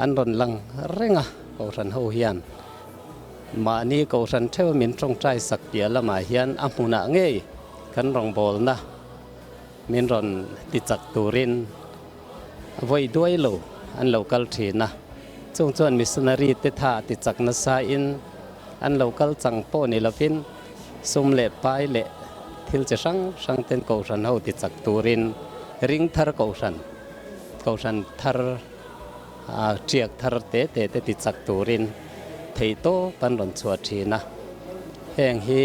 an rawn lang reng a, Kohhran ho hian mahni Kohhran theuh min tawngtai sak piah lamah hian a hmunah ngei kan rawngbawlna min rawn ti chak turin vawi duai lo an lo kal thin a, chung chuan missionary te tha ti chak nasa in an lo kal chang pawh ni lovin sum leh pai leh thil chi hrang hrang ten Kohhran ho ti chak turin ring thar Kohhran Kohhran thar tiak thar te te te ti chak turin theihtawp an rawn chhuah thin a, heng hi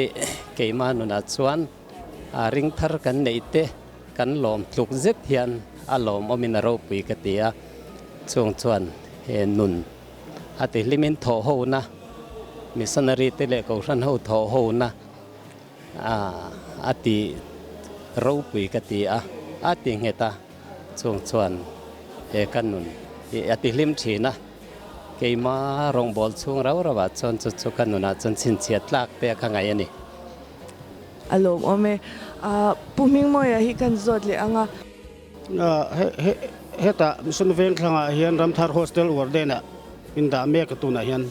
keimah nunah chuan A ring thar kan neih te kan lawm tluk zet hian a lawmawmin a ropui ka ti a, chung chuan he nun a ti hlimin thawh hona, missionary te leh kohhran ho thawh hona a ti ropui ka ti a, a ti nghet a, chung chuan he ka nun hi a ti hlim thin a, keima rawngbâwl chhung rau rauah chuan chu chu ka nunah chuan chhinchhiat tlak te a ka ngaih a ni. A lawmawm e. Pu Hmingmawia hi kan zawt leh ang a. Hetah Mission Vengthlangah hian Ramthar Hostel Warden-ah min dah mek a tunah hian.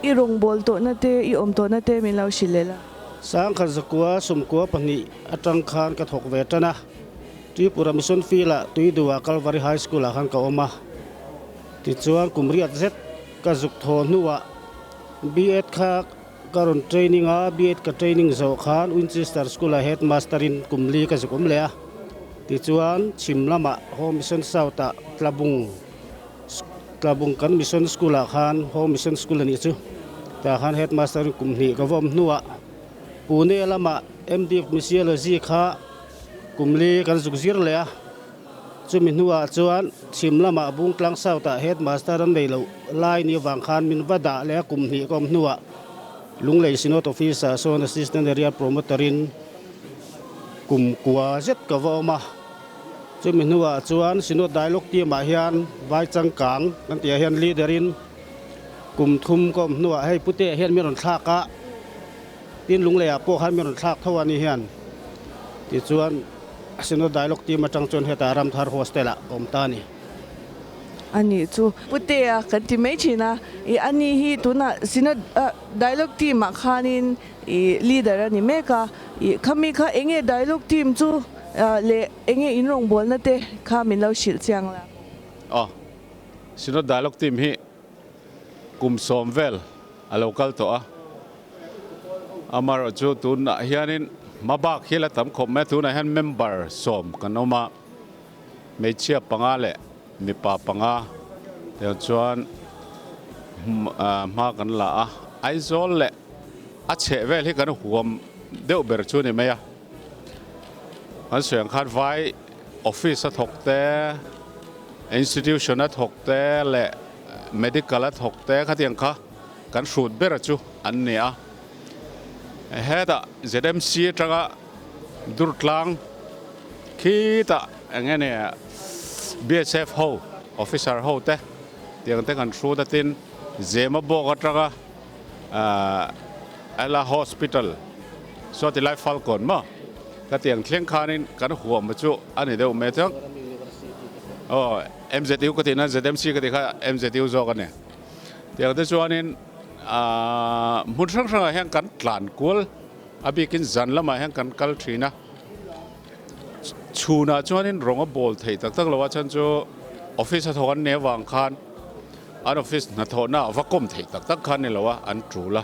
I rawngbâwl tawhna te, i awm tawhna te min lo hrilh leh la. Sangkhat zakua sawmkua pahnih atang khan ka thawk ve tan a. Tripura Mission Field-ah Tuidua Calvary High School-ah khan ka awm a. Tichuan kum riat zet ka zuk thaw hnuah B.Ed kha Ka rawn training a, B.Ed ka training zawh khan Winchester School-ah headmaster in kum li ka zuk awm leh a. Tichuan chhim lamah Home Mission South-ah Tlabung Tlabung kan Mission School-ah khan Home Mission School a nih chu tah khan headmaster in kum hnih ka va awm hnuah Pune lamah MD of Missiology kha kum li kan zuk zir leh a. Chumi hnuah chuan chhim lamah Bungtlang South-ah Headmaster an nei loh lai ni avang khan min va dah leh a kum hnih ka awm hnuah Lunglei Synod Office-ah sawn Assistant Area Promoter-in kum kua zet ka va awm a. Chumi hnuah chuan Synod Dialogue Team-ah hian vai changkang kan tihah hian Leader-in kum thum ka awm hnuah hei Putea hian min rawn thlak a, tin Lungleiah pawh khan min rawn thlak tho a ni hian tichuan Synod Dialogue Team atang chuan hetah Ramthar Hostel ah ka awm ta a ni. A nih chu Putea kan ti mai thin a, i ani hi tunah Synod Dialogue Team ah khanin i leader a ni mek a, i khami kha enge Dialogue Team chu leh enge in rawngbawlna te kha min lo hrilh chiang la. Aw, Synod Dialogue Team hi kum sawm vel a lo kal tawh a, Amaherawhchu tunah hianin hmabak hi la tam khawp mai a, tunah hian member sawm kan awm a, hmeichhia panga leh mipa panga tiang chuan hma kan la a, Aizawl leh a chheh vel hi kan huam deuh ber chu a ni mai a, kan sawi ang khan vai office a thawk te, institution a thawk te leh medical a thawk te khatiang kha. Kan hrut ber chu an ni a, hetah ZMC atanga Durtlang khitah eng nge ni BSF ho officer ho te tiang te kan hrut a tin Zemabawk atanga Ella Hospital saw tilai Falcon maw ka tiang thleng khanin kan huam chu a ni deuh mai chuang aw MZU ka tihna ZMC ka tih kha MZU zawk a ni. Tiang te chuanin hmun hrang hrangah hian kan tlan kual a bikin zan lamah hian kan kal thin a. Chhunah chuanin rawng a bawl theih tak tak lo a chhan chu office a thawk an nih avang khan an office hnathawhna a va kawm theih tak tak kha ni lo a, an tul a.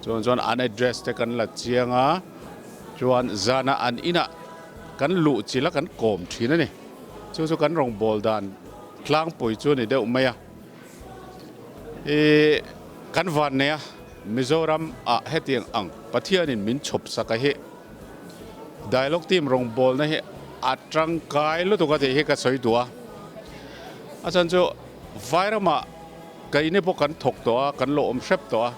Chuan chuan an address te kan la chiang a, chuan zanah an inah kan luh chilh a kan kawm thin a ni. Chu chu kan rawngbawl dan tlangpui chu a ni deuh mai a. I kan van nei a, Mizoram ah hetiang ang Pathianin min chhawp sak a hi Dialogue team rawngbawlna hi a tangkai lutuk a tih hi ka sawi duh a. A chhan chu Vairamah keini pawh kan thawk tawh a, kan lo awm hrep tawh a.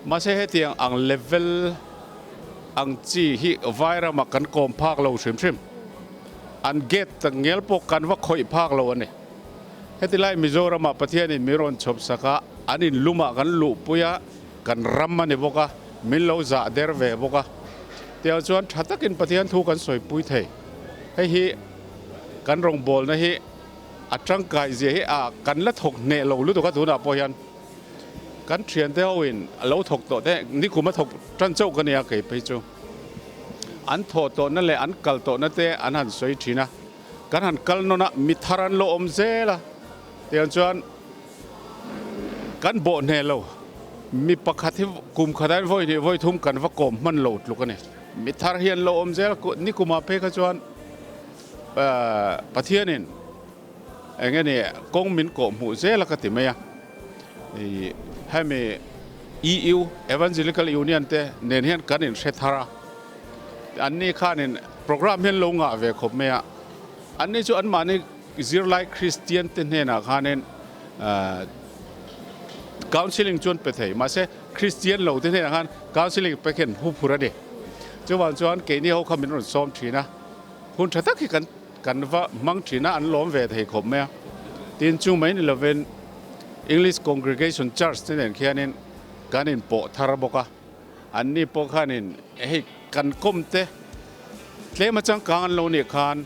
Mahse hetiang ang level ang chi hi Vairamah kan kawm phak lo hrim hrim. An gate takngial pawh kan va khawih phak lo a ni. Heti lai Mizoramah Pathianin min rawn chhawp sak a, an inlumah kan luhpui a, kan ram a ni bawk a, min lo zah der ve bawk a. Tiang chuan tha takin Pathian thu kan sawipui thei. Hei hi kan rawngbawlna hi a tangkai zia hi a kan la thawk hneh lo lutuk a tunah pawh hian kan thiante hoin a lo thawk tawh te nikum a thawk tan chauh ka nia kei phei chu. An thawh tawhna leh an kal tawhna te an han sawi thin a. Kan han kal nawn a, mi thar an lo awm zel a, tiang chuan kan bawh hneh lo. Mi pakhat hi kum khat ain vawi hnih vawi thum kan va kawm hman lo tluk a ni. Mi thar hi an lo awm zel a, nikumah phei kha chuan Pathianin eng nge ni kawng min kawh hmuh zel a ka ti mai a. Hemi EU, Evangelical Union te nen hian kan inhre thar a. Anni khanin programme hian lo ngah ve khawp mai a, anni chu anmahni zirlai Kristian te hnenah khanin counselling chu an pe thei, mahse Kristian lo te hnenah khan counselling pe khen hu phur a ni. Chuvang chuan keini ho kha min rawn sawm thin a, hun tha tak hi kan kan va hmang thin a, an lawm ve thei khawp mai a. Tin chu mai ni lovin English Congregation Church te nen khianin kan inpawh thar bawk a. Anni pawh khanin hei kan kawm te tlem atang kang an lo nih khan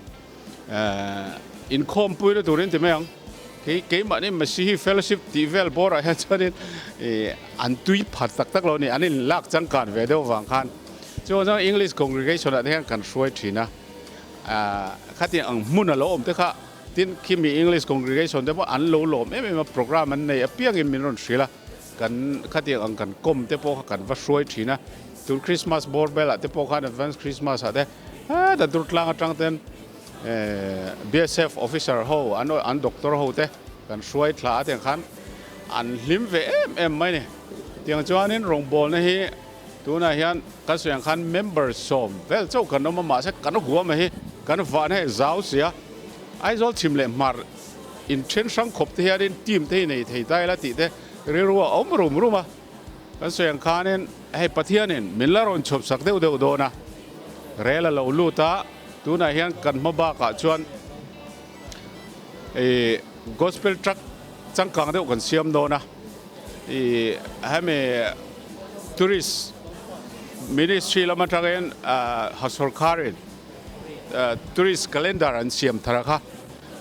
inkhawmpui na turin ti mai ang. Kei keimahni Masihi Fellowship tih vel bawrah hian chuanin an tui phat tak tak lo a ni. An inlak changkan ve deuh avang khan chuan chuan English congregation ah te hian kan hruai thin a. Khatiang ang hmun a lo awm te kha tin khimi English congregation te pawh an lo lawm em em a, programme an nei apiangin min rawn hrilh a. Kan khatiang ang kan kawm te pawh kha kan va hruai thin a, tun Christmas bawr belah te pawh khan advance Christmas ah te heta dur tlang atang ten BSF officer ho an an doctor ho te kan hruai thla a tiang khan an hlim ve em em mai ni. Tiang chuanin rawngbawlna hi tunah hian kan sawi ang khan member sawm vel chauh kan awm a mahse kan huam a hi kan vahna hi zau sia Aizawl chhim leh hmar In then hrang khawp te hianin team te hi nei thei ta ila tih te rilru a awm rum rum a. Kan sawi ang khanin hei Pathianin min la rawn chhawp sak deuh deuh dawn a, rel a lo lut a, tunah hian kan hma bakah chuan ih gospel truck changkang deuh kan siam dawn a, ih hemi tourist ministry lam atangin ha sorkarin tourist calendar an siam thar a kha.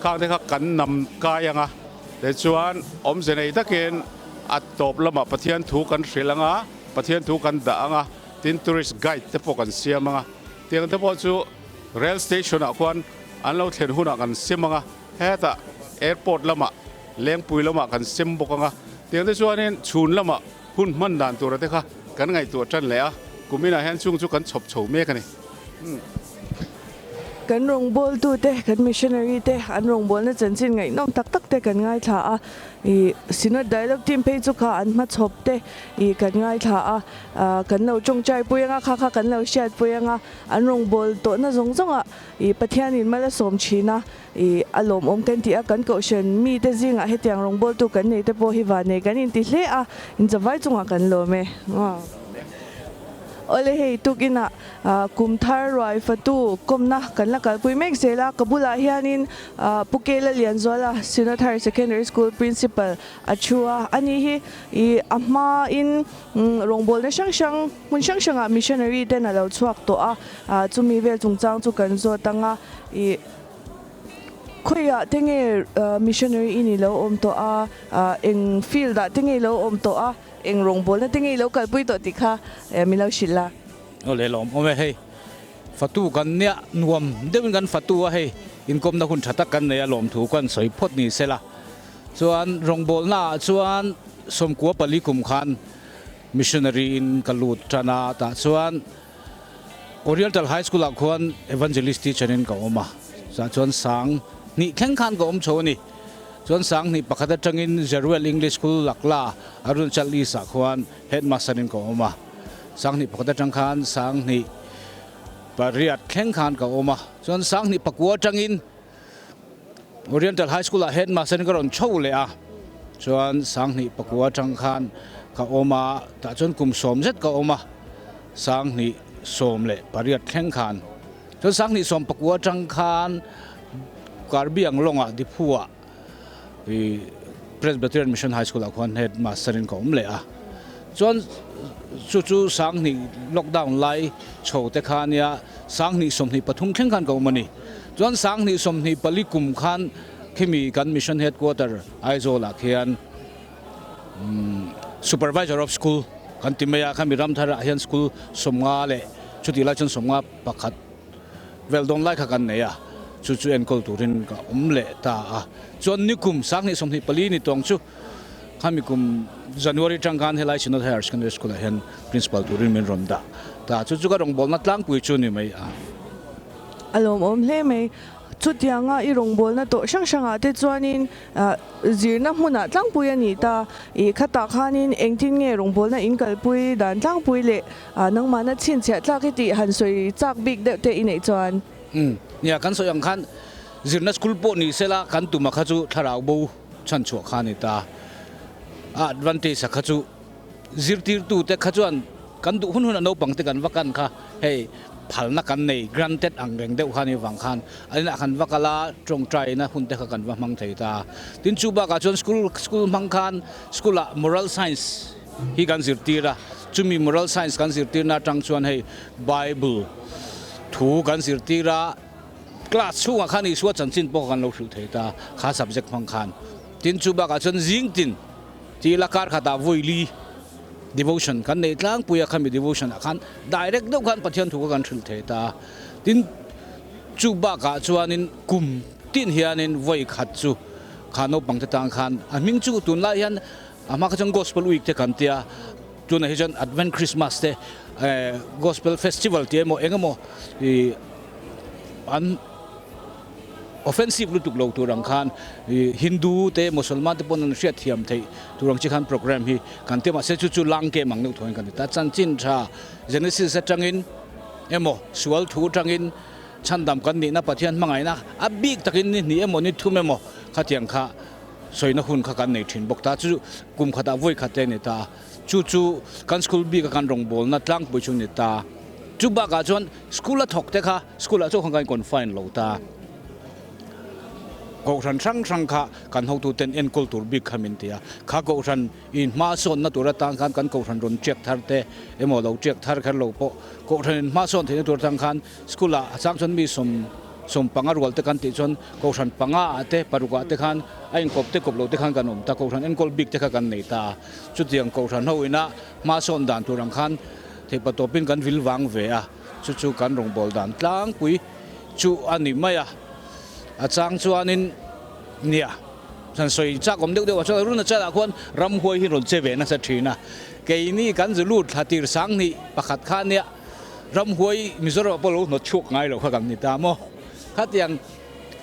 Khang te kha kan nam kai ang a, tichuan awmze nei takin a tawp lamah Pathian thu kan hrilh ang a, Pathian thu kan dah ang a, tin tourist guide te pawh kan siam ang a, tiang te pawh chu rail station ah khuan an lo thlen hunah kan sem ang a, hetah airport lamah Lengpui lamah kan sem bawk ang a, tiang te chuanin chhun lamah hun hman dan tura te kha kan ngaihtuah tan leh a, kuminah hian chung chu kan chhawp chho mek a ni. Kan rawngbawltute, kan missionary te an rawngbawlna chanchin ngaihnawm tak tak te kan ngaithla a, ih Synod Dialogue Team phei chu kha an hmachhawp te ih kan ngaithla a, kan lo tawngtai pui anga kha kha kan lo hriat pui anga an rawngbâwl tawhna zawng zawngah ih Pathianin mal a sawm thin a, ih a lawmawm kan ti a, kan kohhran mite zingah hetiang rawngbawltu kan nei te pawh hi vanei kan inti hle a, inchawvai chungah kan lawm e. Awle hei tukinah Kum thar ruai fatu kawmna kan la kalpui mek zel a, ka bulah hianin Pu Kela Lianzuala, Synod Higher Secondary School Principal a thu a, ani hi ih a hmain rawngbawlna hrang hrang hmun hrang hrangah missionary ten a lo chhuak tawh a, chumi vel chungchang chu kan zawt ang a, ih khawiah te nge missionary in i lo awm tawh a, eng field ah te nge i lo awm tawh a, eng rawngbawlna te nge i lo kalpui tawh tih kha min lo hrilh la. Aw le lawm awm e hei. Fatu kan nia nuam deuhin kan fatu a hei inkawmna hun tha tak kan nei a lawmthu kan sawi phawt ni sela chuan rawngbawlna ah chuan 94 kum khan missionary in ka lut tan a tah chuan Oriental High School ah khuan evangelist teacher in ka awm a chutah chuan sang hnih thleng khan ka awm chho a ni chuan sang hnih pakhat atangin Jeruel English School Lakla Arunachal East ah khuan headmaster in ka awm a. 2001 atang khan 28 thleng khan ka awm a, chuan 2009 atangin Oriental High School ah headmaster in ka rawn chho leh a, chuan 2009 atang khan ka awm a, tah chuan kum sawm zet ka awm a, 2018 thleng khan, chuan 2019 atang khan Karbi Anglong ah Diphu ah Presbyterian Mission High School ah khuan headmaster in ka awm leh a, chuan chu chu 2000 lockdown lai chho te kha ania 2023 thleng khan ka awm a ni. Chuan 2024 kum khan khimi kan Mission Headquarter Aizawl ah khian Supervisor of School kan ti mai a, khami ramthar ah hian school 50 leh chutih lai chuan 51 Vel dawn lai kha kan nei a, chu chu enkawl turin ka awm leh ta a. Chuan nikum 2024 ni tawng chu khami kum January tang khan helai Synod Higher Secondary School ah hian Principal turin min rawn dah ta. Chu chu ka rawngbawlna tlangpui chu ni mai a. A lawmawm hle mai. Chutianga i rawngbawlna tawh hrang hrangah te chuanin Zirna hmunah tlangpui a ni ta. I khatah khanin engtin nge rawngbawlna in kalpui dan tlangpui leh nangmahna chhinchhiah tlak i tih han sawi chak bik deuh te i neih chuan? Umm, nia kan sawi ang khan zirna school pawh ni sela kan tuma kha chu thlarau bo chhanchhuah kha a ni ta. A advantage a kha chu Zirtirtute kha chuan kan duh hun hun a naupang te kan va kan kha hei phalna kan nei granted ang reng deuh kha ni vang khan a inah kan va kal a tawngtaina hun te kha kan va hmang thei ta. Tin chu bakah chuan school school hmang khan school ah moral science hi kan zirtir a, chumi moral science kan zirtirna atang chuan hei bible thu kan zirtir a, class chhungah khan Isua chanchin pawh kan lo hrilh thei ta kha subject hmang khan. Tin chu bakah chuan zing tin. Tih la kar khatah vawi li devotion kan nei tlangpui a, khami devotion ah khan direct deuh khan Pathian thu kha kan hrilh thei ta a. Tin, chu bakah chuanin kum tin hianin vawi khat chu kha naupang te tan khan a hming chu tunlai hian a hma kha chuan Gospel Week te kan tia, tunah hi chuan Advent Christmas te Gospel Festival tih emaw eng emaw ih an Offensive lutuk lo tur ang khan Hindu te Mosolman te pawn an hriat thiam theih tur ang chi khan program hi kan ti a mahse chu chu lang kem ang deuh thuain kan ti ta. Chanchin tha Genesis atangin emaw sual thu atangin chhandam kan nihna Pathian hmangaihna a bik takin ni hnih emaw ni thum emaw khatiang kha sawina hun kha kan nei thin bawk ta. Chu kum khatah vawi khat te a ni ta. Chu chu kan school bika kan rawngbawlna tlangpui chu a ni ta. Chu bakah chuan school a thawk te kha school ah chuan kan confine lo ta. Kohhran hrang hrang kha kan hotu ten enkawl tur bik kha min ti a. Kha kohhran in hma sawnna tur atan khan kan kohhran rawn tiak thar te emaw lo tiak thar kher lo pawh kohhran in hma sawn theihna tur atang khan school ah a chang chuan mi 15 rual te kan tih chuan kohhran panga ah te paruk ah te khan a inkawp te kawp lo te khan kan awm ta. Kohhran enkawl bik te kha kan nei ta a. Chutiang kohhran ho ina hma sawn dan tur ang khan Theihpa tawpin kan vil vang ve a, chu chu kan rawngbâwl dan tlangpui chu a ni mai a. A chang chuanin nia, han sawi chak awm deuh deuh ah chuan Arunachal ah khuan ramhuai hi rawn che ve nasa thin a. Keini kan zu lut thla tir 2001 kha nia, ramhuai Mizoram ah pawh lo hnawt chhuak ngai lo kha kan ni ta maw? Khatiang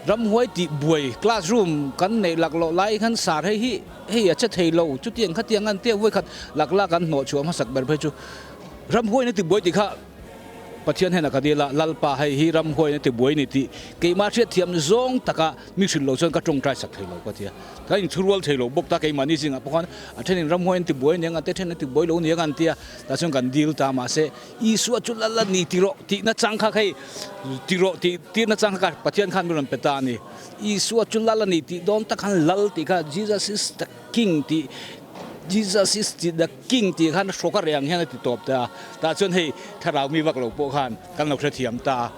ramhuai tih buai classroom kan neih laklawh lai khan sar hei hi hei a che thei lo chutiang khatiang an tia vawikhat lakla kan hnawh chhuah hmasak ber phei chu ramhuai na ti buai tih kha Pathian hian a ka dil a, Lalpa hei hi ramhuai na ti buai ni tih keimah hriatthiam zawng taka mi hrilh lo chuan ka tawngtai sak thei lo ka ti a, ka inthurual thei lo bawk ta keimahni zingah pawh khan a thenin ramhuai an ti buai aniang a te then an ti buai lo aniang an tia tah chuan kan dil ta mahse Isua chu lal a ni ti rawh tih nachang kha hei ti rawh tih tir nachang kha Pathian khan min rawn pe ta a ni. Isua chu lal a ni tih dawn tak khan lal tih kha Jesus is the king tih Jesus is the king tih khan hrawk a reh ang hian a ti tawp ta a. Tah chuan hei thlarau mi vak lo pawh khan kan lo hrethiam ta a.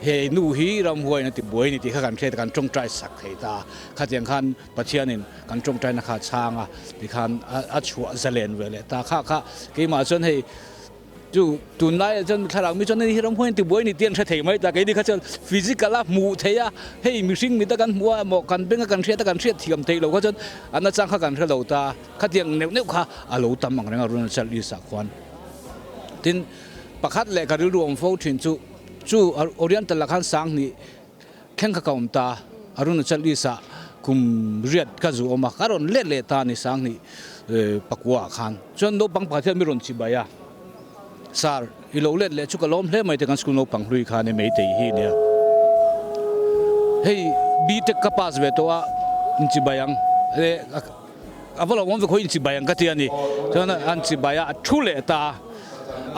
He nu hi ramhuaiin a ti buai a ni tih kha kan hriat a kan tawngtai sak thei ta a. Khatiang khan Pathianin kan tawngtaina kha a chhang a tikhan a chhuah zalen ve leh ta. Kha kha keimah chuan hei. Chu tunlaiah chuan thlarau mi chuan hei hi ramhuai an tibuai a ni tih an hre thei mai ta. Keini kha chuan physical a hmuh theih a, hei mihring mita kan hmuh a emaw kan benga kan hriat a kan hriat thiam theih loh kha chuan a nachang kha kan hre lo ta. Khatiang neuh neuh kha a lo tam ang reng a Arunachal East ah khuan. Tin, pakhat leh ka rilru awm fo thin chu, chu Oriental ah khan Sanghnih thleng kha ka awm ta, Arunachal East ah kum riat ka zu awm a, ka rawn let leh ta a ni Sanghnih pakua ah khan. Chuan naupang pakhat hian mi rawn chibai a, Sir, i lo let leh chu ka lawm hle mai te kan school naupang hlui khan i meitei hi nia. Hei B-Tech ka pass ve tawh a, in chibai ang. A va lo awm ve khaw in chibai ang ka ti a ni. Chuan an chibai a, a thu leh ta a.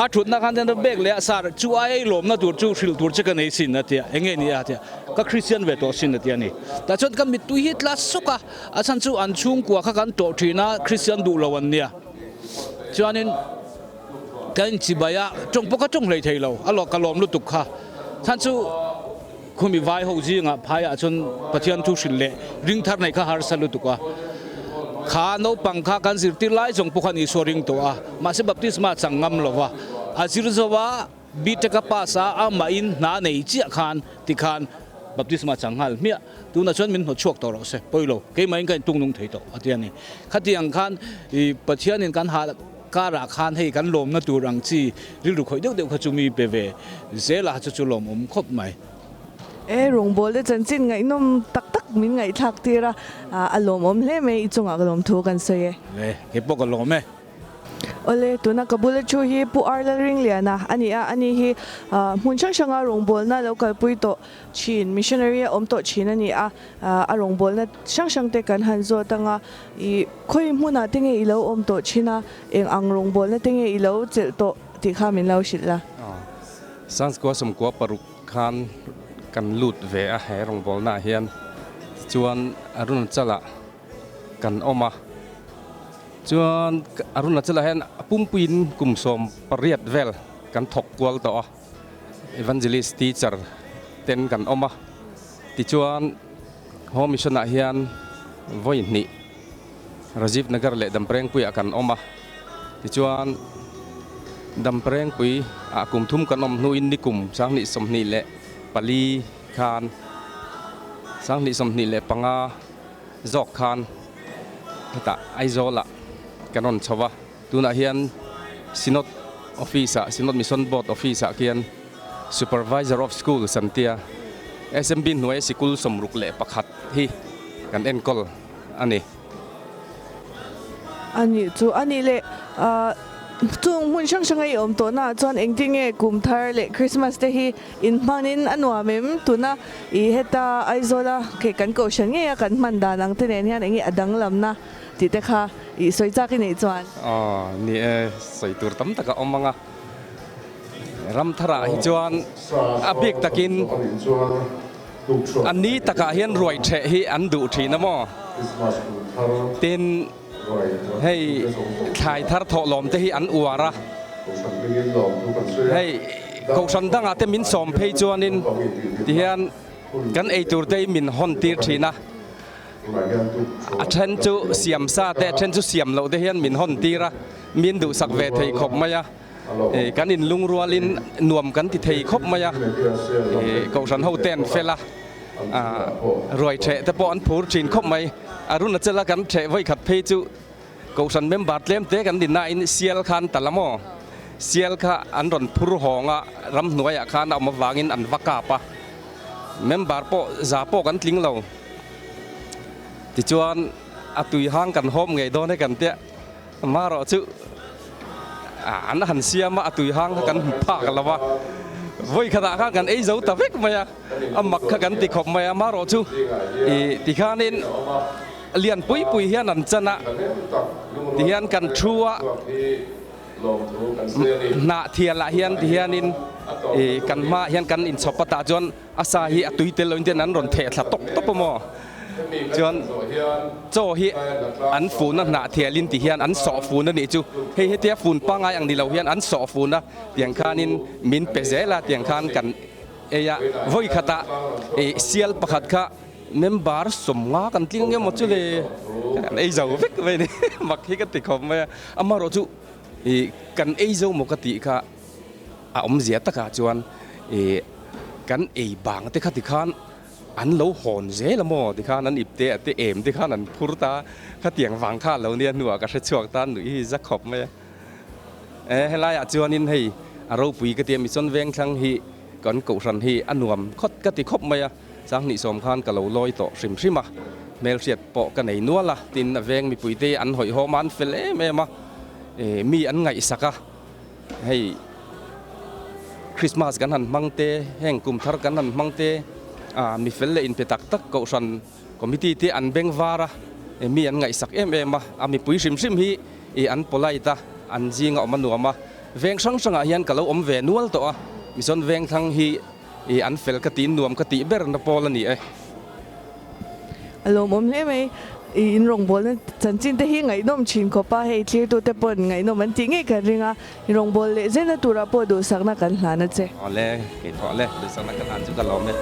A thutna khan chuan bag leh a sar chu ai ei lawmna tur chu hrilh tur che ka nei sin a ti a, eng nge ni a ti a, ka Christian ve tawh sin a ti a ni. Tah chuan ka mittui hi tla sawk a, a chhan chu an chhungkua kha kan tawh thin a, Christian duh lo an nia. Chuanin ka inchibai a, tawng pawh ka tawng hlei thei lo, a ka lawm lutuk kha. Chhan chu. Khumi vai ho zingah phaiah chuan Pathian thu hrilh leh ring thar nei kha harsa lutuk a. Kha naupang kha kan zirtir lai zawng pawh khan Isua ring tawh a, mahse baptisma chang ngam lo va. A zir zo a, BTech a pass a, amahin hna nei chiah khan tikhan baptisma chang nghal hmiah. Tunah chuan min hnawt chhuak tawh rawh se, pawi lo, keimahin ka intung nung thei tawh a ti a ni. Khatiang khan Pathianin kan hah. Karah khan hei kan lawmna tur ang chi rilru khawih deuh deuh kha chu mi pe ve zel a, chu chu lawmawm khawp mai. E rawngbâwl te chanchin ngaihnawm tak tak min ngaihthlak tir a, a lawmawm hle mai i chungah ka lawm thu kan sawi e. Le, kei pawh ka lawm e. Awle, tuna ka bula thu hi Pu Ar Lalringliana a ni a, ani hi hmun hrang hranga rawngbâwlna lo kalpui tawh thin, missionary a awm tawh thin a ni a, a rawngbâwlna hrang hrang te kan han zawt anga i khawi hmunah te nge i lo awm tawh thin a, eng ang rawngbâwlna te nge i lo chelh tawh tih kha min lo hrilh la. Sanskua sawmkua paruk khan kan lut ve a he rawngbâwlna ah hian tichuan Arunachal ah kan awm a, chuan Arunachal ah hian a pumpuiin kum 18 vel kan thawk kual tawh a. Evangelist teacher ten kan awm a, tichuan Home Mission ah hian vawi hnih Rajiv Nagar leh Damprengpui ah kan awm a, tichuan Damprengpui ah kum thum kan awm hnuin nikum 2024 khan 2025 zawk khan hetah Aizawl ah kan rawn chho a. Tunah hian Synod Office ah, Synod Mission Board Office ah khian Supervisor of Schools an tia, SMB hnuaia sikul 61 hi kan enkawl a ni. A nih chu a nih leh chung hmun hrang hranga i awm tawhna ah chuan engtin nge kum thar leh Christmas te hi in hmanin a nuam em? Tuna i heta Aizawla kan kohhran ngeia kan hman dan ang te nen hian enge a danglamna? Tih te kha i sawi chak i neih chuan. Aw, ni e, sawi tur tam tak a awm ang a. Ram tharah hi chuan a bik takin a ni takah hian ruai ṭheh hi an duh ṭhin a maw? Tin, hei thlai thar thawhlawm te hi an uar a. Hei kohhran dangah te min sawm phei chuanin tihian kan eitur te hi min hawn tir ṭhin a. A then chu siam sa te, a then chu siam loh te hian min hawn tir a, min duhsak ve thei khawp mai a, kan inlungrualin nuam kan ti thei khawp mai a, Kohhran ho te an fel a, ruai theh te pawh an phur thin khawp mai. Arunachal-a kan theh vawikhat phei chu Kohhran member tlem te kan ni nain sial kha an tal a maw? Sial kha an rawn phur hawng a, ramhnuaiah khan a awm avangin an va kap a, member pawh za pawh kan tling lo. Tichuan a tui hang kan hawm ngei dawn e kan tia, marawh chu an han siam a, a tui hang kha kan hmu phak lo a, vawi khatah khan kan ei zo ta vek mai a, a mak kha kan ti khawp mai a, marawh chu ih tikhanin lian pui pui hian an chan a, tihian kan thu a. Hnah thialah hian tihianin ih kan hmaah hian kan inchhawp a tah chuan A sa hi a tui tel loin ten an rawn theh thla tawp tawp a maw? Chuan chaw hi an fun a hnah thialin ti hian an sawh fun a nih chu. Hei hetia fun pangngai ang ni lo hian an sawh fun a, tiang khanin min pe zel a, tiang khan kan ei a. Vawi khatah ih sial pakhat kha member 50 kan tling emaw chu le kan ei zo vek mai a ni. Mak hi ka ti khawp mai a, amaherawhchu ih kan ei zo maw ka tih kha. A awmzia takah chuan ih kan ei bang te kha tikhan an lo hawn zel a maw tikhan an ipte a te em te khan an phur ta khatiang vang kha lo nia hnuah ka hre chhuak ta nuih hi za khawp mai a. E helaiah chuanin hei a ropui ka tia Mission Vengthlang hi kan kohhran hi a nuam khawt ka ti khawp mai a. Sanghnih sawm khan ka lo lawi tawh hrim hrim a, hmelhriat pawh ka nei nual a, tin a veng mipuite an hawihhawm a, an fel em em a, mi an ngaihsak a, hei Christmas kan han hmang te, heng kum thar kan han hmang te, mi fel leh inpe tak tak kohhran committee te an beng var a, mi an ngaihsak em em a, a mipui hrim hrim hi an polite a, an zinga awm a nuam a, veng hrang hrangah hian ka lo awm ve nual tawh a, Mission Vengthlang hi. I an fel ka tiin nuam ka tih ber na pawl a ni e. A lawmawm hle mai. I in rawngbawlna chanchin te hi ngaihnawm thin khawp a, hei thlirtute pawn ngaihnawm an tih ngei kan ring a, i rawngbâwl leh zenna turah pawh duhsakna kan hlan a che. Awle, kei thawh le, duhsakna ka hlan chu ka lawm e.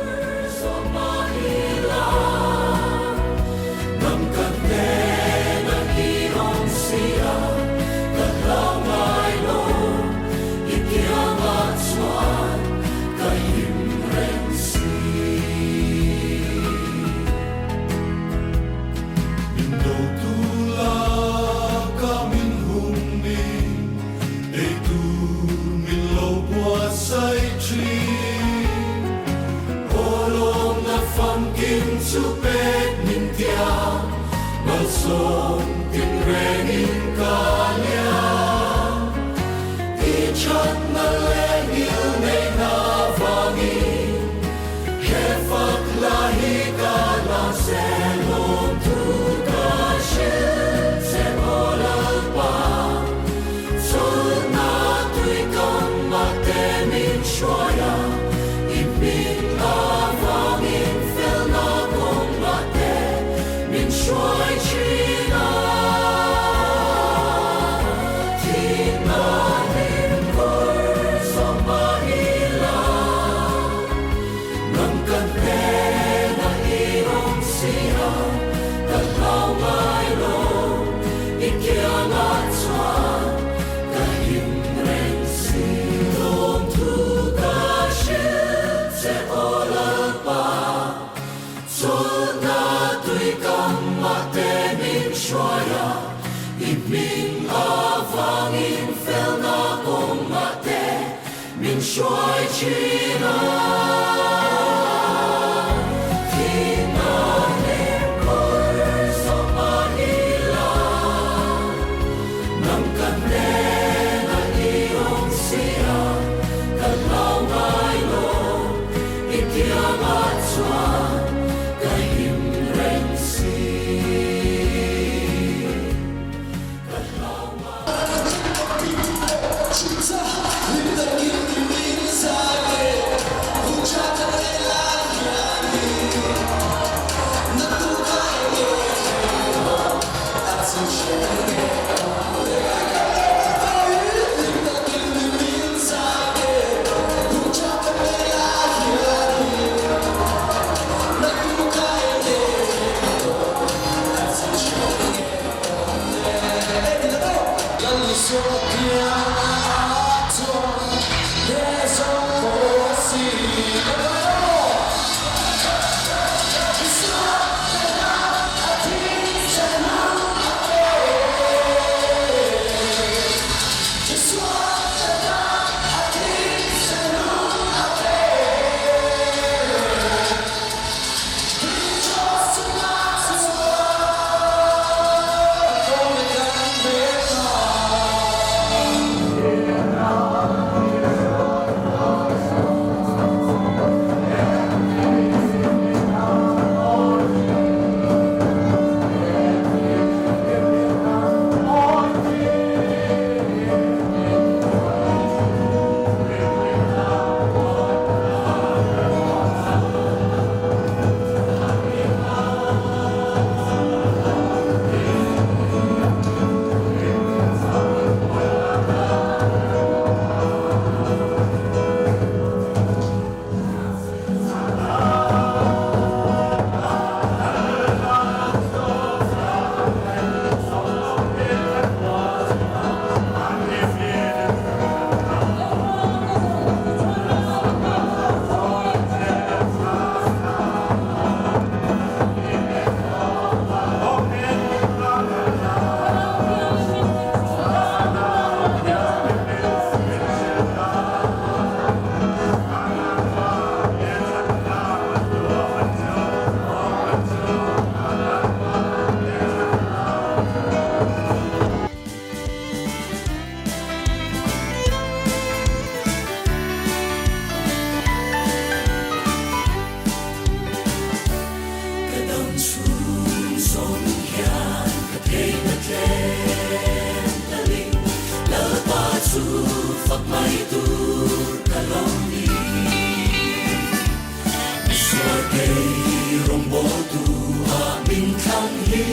Rawngbawltu ah min thlang hi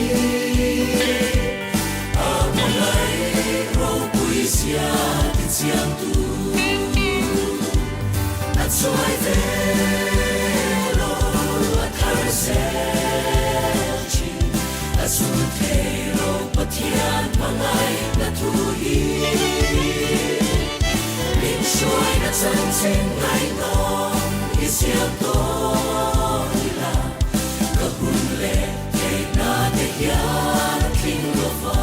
a hmangaih ropui zia ti chiangtu a chuai ve lo a thar zel thin a zun thei lo Pathian hmangaihna thu hi min hruaina chanchin ngaihnawm i siam dawn ila ka hun leh theihna te hian a tling lo va.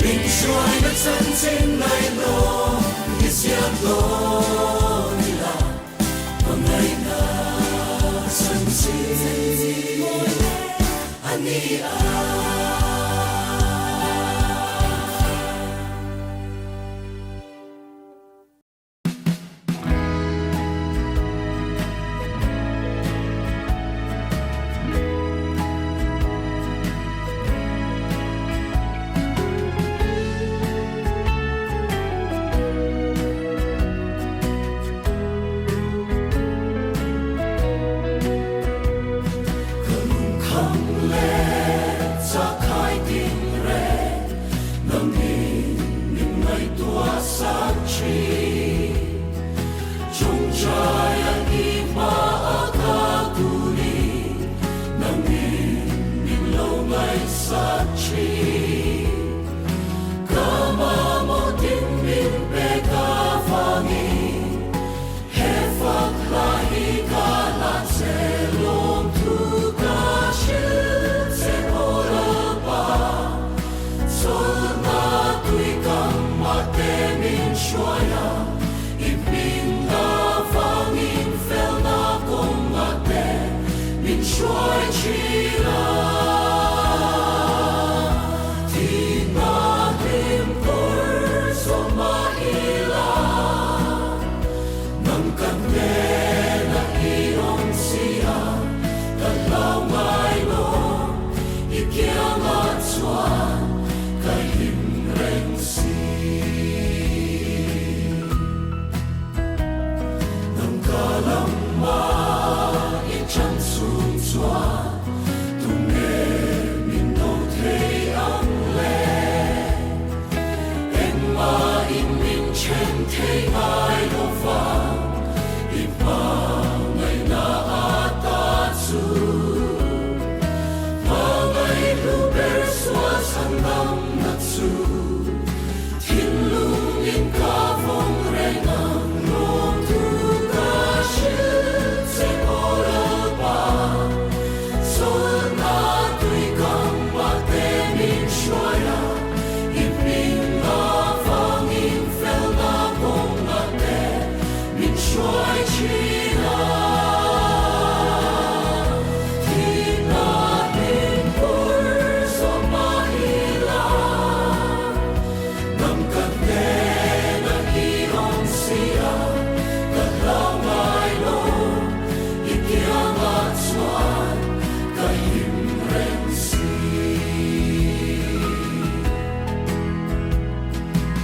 Min hruaina chanchin ngaihnawm i siam dawn ila hmangaihna chanchin mawi leh a ni a. Ka lungkham leh chakhai ding reng nangin min ngaihtuah sak thin. Chungchaia i hma a ka kunin nangin min lo ngaihsak thin. Ka mamawh ding min pek avangin he fak hla hi ka hlan che lawmthu ka hrilh che aw Lalpa. Chawlhna tui kam mate min hruai a, i hming avangin felna kawng ate min hruai thin a. Thihna hlim kawr zawh mah ila, nang ka hnenah i awm si a, ka hlau ngai lo. I kiangah chuan ka hlim reng si. Nang ka lama i chan chung chuan tunge min do thei ang le? Engmah in min then thei ngai lo vang, i hma ngaihna a ta chu. Hmangaihlu ber sual chhan damna chu thinlung in ka vawng reng ang lawmthu ka hrilh che aw Lalpa. Chawlhna tui kam mate min hruai a, i hming avangin felna kawng mate min hruai thin a. Thihna hlim kawr zawh mah ila, nang ka hnenah i awm si a, ka hlau ngai lo, i kiangah chuan ka him reng si.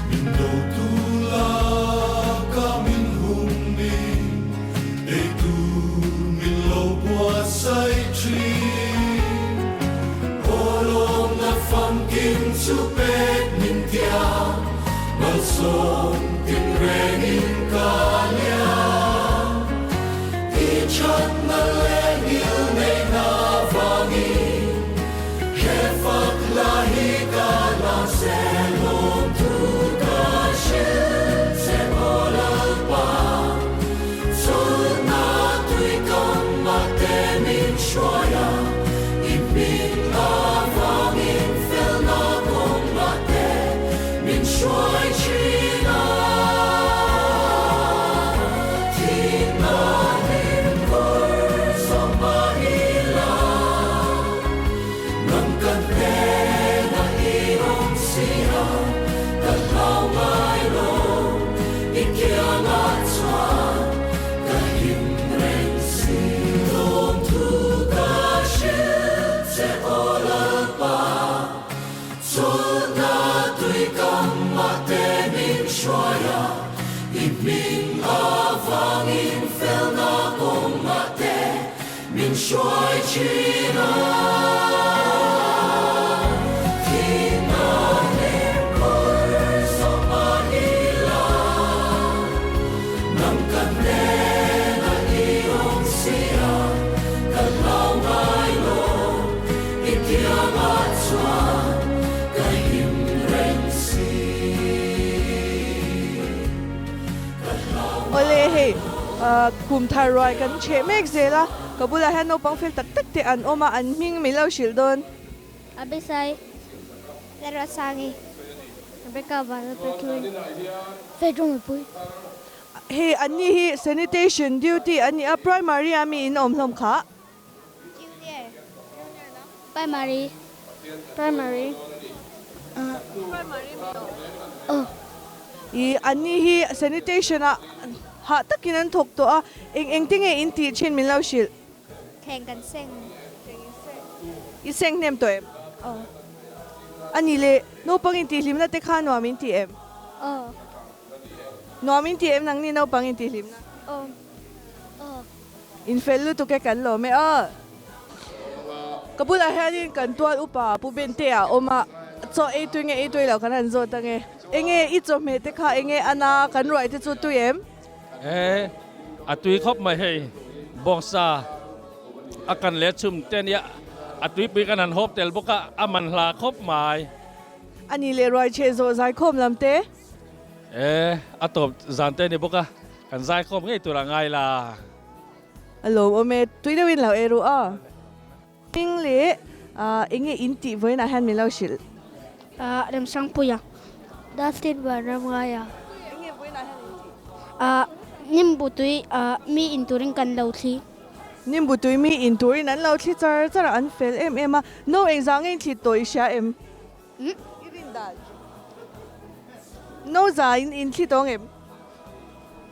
Min dotu laka min hum ni, eitur min lo buatsaih thin. Aw lawmna famkim chu pek min tia, malsawm tinrengin ka liam. I thatna leh ngil neihna vangin he fak hla hi ka la che lawmthu ka hrilh che aw Lalpa. Chawlhna tui kam mate min hruai a, i hming avangin felna kawng mate min hruai thin a. Thihna hlim kawr zawh mah ila, nang ka hnenah i awm si a, ka hlau ngai lo, i kiangah chuan ka him reng si. Lawmthu ka hrilh che aw Lalpa, Chawlhna tui kam mate min hruai a, i hming avangin felna kawng mate. hruai thin a. Thihna leh kawr zawh mah ila, nang ka hnenah i awm si a, ka hlau ngai lo, i kiangah chuan ka him reng si. Awle hei kum thar ruai kan chheh mek zel a, ka bulah hian naupang fel tak tak te an awm a, an hming min lo hrilh dawn. Abisai, Lalruatsangi, Rebecca Vanlalpekhlui, Faith Rawngmipui. Hei an ni hi sanitation duty an ni a, primary a mi in awm hlawm kha. Junior, Primary, Primary, Aw. I an ni hi sanitation ah hah takin an thawk tawh a, eng eng te nge in tih thin min lo hrilh? Thleng kan seng. I seng hnem tawh em? Aw. A ni le, naupang in tihhlimna te kha nuam in ti em? Aw. Nuam in ti em nangni naupang in tihhlimna? Aw. Aw. In fel lutuk e kan lawm e aw. Ka bulah hianin kan tual upa Pu Bente a awm a, chaw ei tui nge ei tui lo kan han zawt ange. Enge i chawhmeh te kha enge ana kan ruai te chu tui em? E, a tui khawp mai hei, bawngsa a kan leh chhum te nia, a tuipui kan han hawp tel bawk a, a man hla khawp mai. A ni leh ruai chhe zawh zaikhawm lam te. E, a tawp zan te ni bawk a, kan zaikhawm ngei tur a ngai la. A lawmawm e, tui deuhin lo ei ru a. Hming leh eng nge in tih vawiinah hian min lo hrilh? Remsangpuia, Dustin Vanramngaia. Eng nge vawiinah hian in tih? Nimbu tui mi in turin kan lo thli. Nimbu tui mi in turin an lo thli char char a, an fel em em a. No engzah nge in thlit tawh i hria em? I rin dan. No za in in thli tawng em?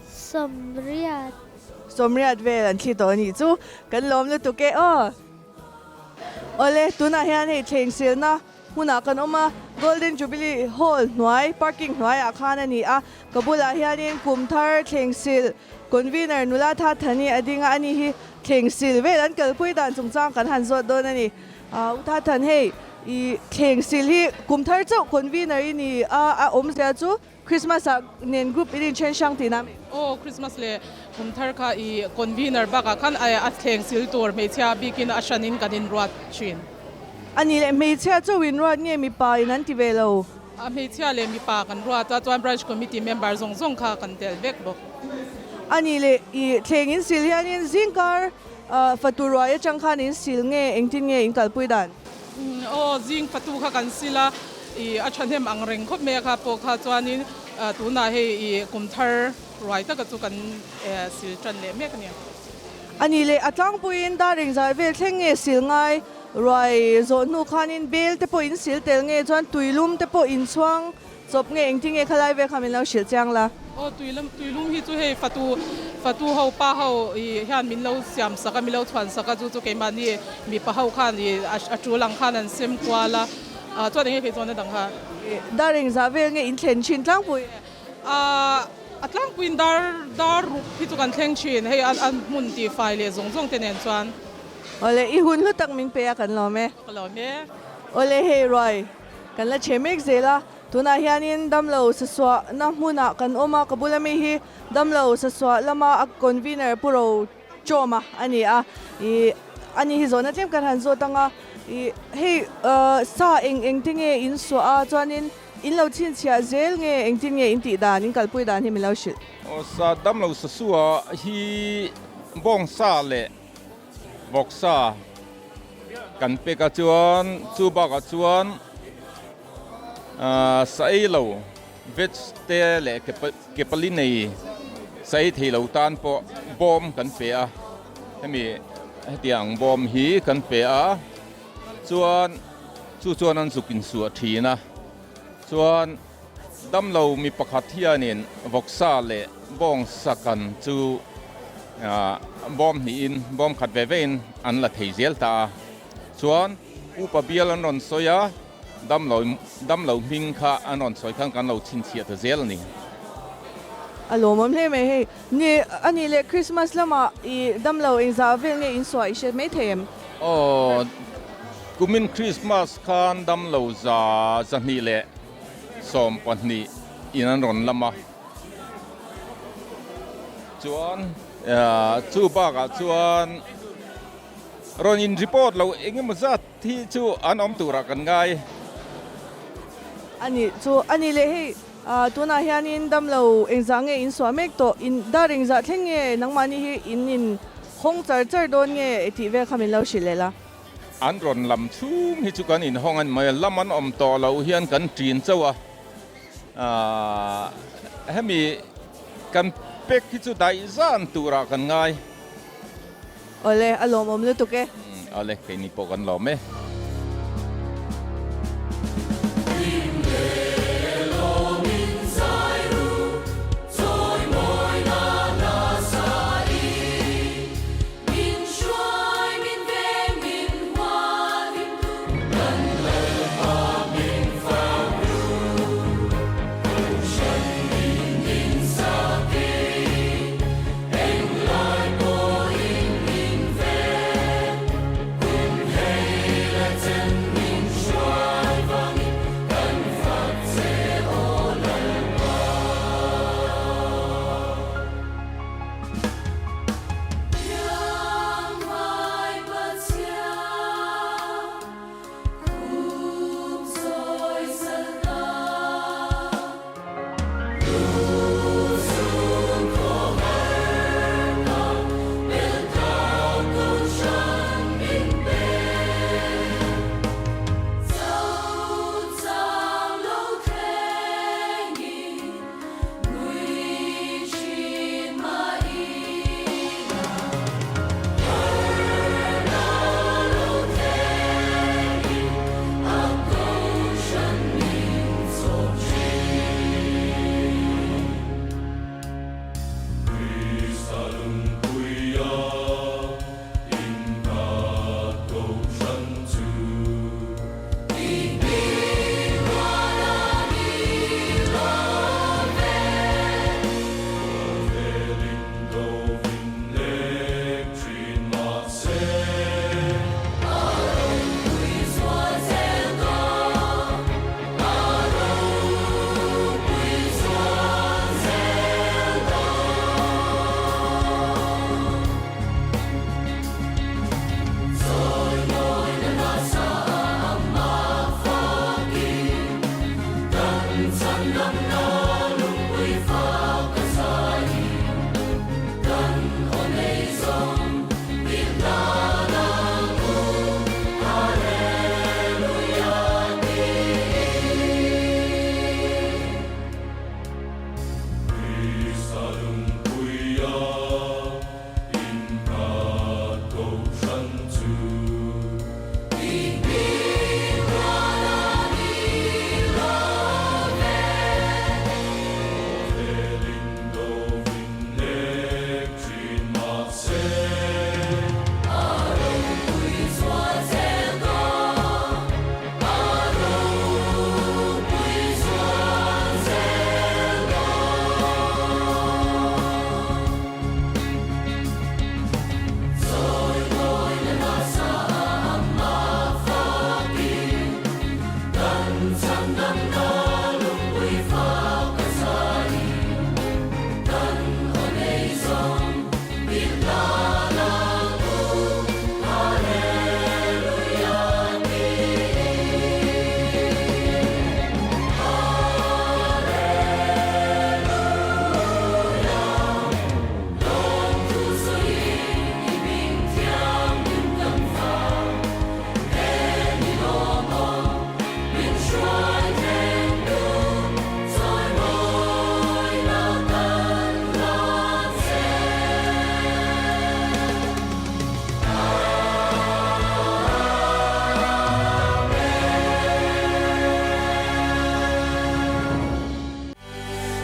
Sawmriat. Sawmriat vel an thli tawh a nih chu. Kan lawm lutuk e aw. Awle, tunah hian hei thleng silna hmunah kan awm a, Golden Jubilee Hall hnuai, parking hnuaiah khan a ni a. Ka bulah hianin kum thar thleng sil convener nula Tha Thani a ding a, ani hi thleng sil vel an kalpui dan chungchang kan han zawt dawn a ni. U Tha Than hei i thleng sil hi kum thar chauh convener i ni a, a awmzia chu Christmas ah nen group in inthen hrang tihna a mi? Aw, Christmas leh kum thar kha i convener bakah khan a thleng sil tur hmeichhia bikin a hranin kan inruat thin. A nih leh hmeichhia chauh inruat nge mipa in an ti ve lo? A hmeichhia leh mipa kan ruat a, chuan branch committee member zawng zawng kha kan tel vek bawk. A nih leh i thleng in sil hianin zingkar fatu ruai atang khan in sil nge engtin nge in kalpui dan? Aw, zing fatu kha kan sil a, i a thahnem ang reng khawp mai a kha pawh kha chuanin tunah hei i kum thar ruai taka chu kan sil tan leh mek a ni. A nih leh a tlangpuiin dar engzah vel thleng nge sil ngai? Ruai zawh hnu khanin bel te pawh in sil tel nge chuan tuilum te pawh in chhuang Chawp nge engtin nge khalai ve kha min lo hrilh chiang la. Aw tuilum tuilum hi chu hei fatu fatu ho pa ho i hian min lo siam sak a min lo chhuan sak a chu chu keimahni mipa ho khan i a tul ang khan an sem kual a chuan enge kei chuan a dang kha. Dar engzah vel nge in thlen thin tlangpui? A tlangpuiin dar dar ruk hi chu kan thleng thin hei a hmun tihfai leh zawng zawng te nen chuan. Awle i hun hlu tak min pe a kan lawm e. Ka lawm e. Awle hei ruai Kan la chhe mek zel a, tunah hianin damlo sasuahna hmunah kan awm a, ka bula mi hi damlo sasuah lama a convener Pu Ro Chawma a ni a, ih ani hi zawhna tlem kan han zawt ang a, ih hei sa eng eng te nge in suah a, chuanin in lo chhinchhiah zel nge engtin nge in tih dan, in kalpui dan hi min lo hrilh. Aw sa damlo sasuah hi bawngsa leh Vawksa kan pek a chuan chu bakah chuan sa ei lo veg te leh kepali nei sa ei thei lo tan pawh bawm kan pe a hemi hetiang bawm hi kan pe a chuan chu chuan an zuk insuah thin a chuan Damlo mi pakhat hianin vawksa leh bawngsa kan chu bawm hnihin bawm khat ve vein an la thei zel ta a. Chuan upa bial an rawn sawi a, damlo damlo hming kha an rawn sawi khan kan lo chhinchhiah ta zel a ni. A lawmawm hle mai hei. Ni, a nih leh Christmas lamah i damlo engzah vel nge in suah i hriat mai thei em? Aw, kumin Christmas khan damlo za 212 in an rawn lam a. Chuan chu bakah chuan rawn in report lo engemaw zat hi chu an awm turah kan ngai. A nih chu, a nih leh hei tunah hianin damlo engzah nge in suah mek tawh, in dar engzah thleng nge nangmahni hi in in hawng char char dawn nge tih vel kha min lo hrilh leh la. An rawn lam chhung hi chu kan inhawng a ni mai a, lam an awm tawh loh hian kan ṭin chauh a. Hemi kan pek hi chu daih zan turah kan ngai. Awle, a lawmawm lutuk e. Awle, keini pawh kan lawm e.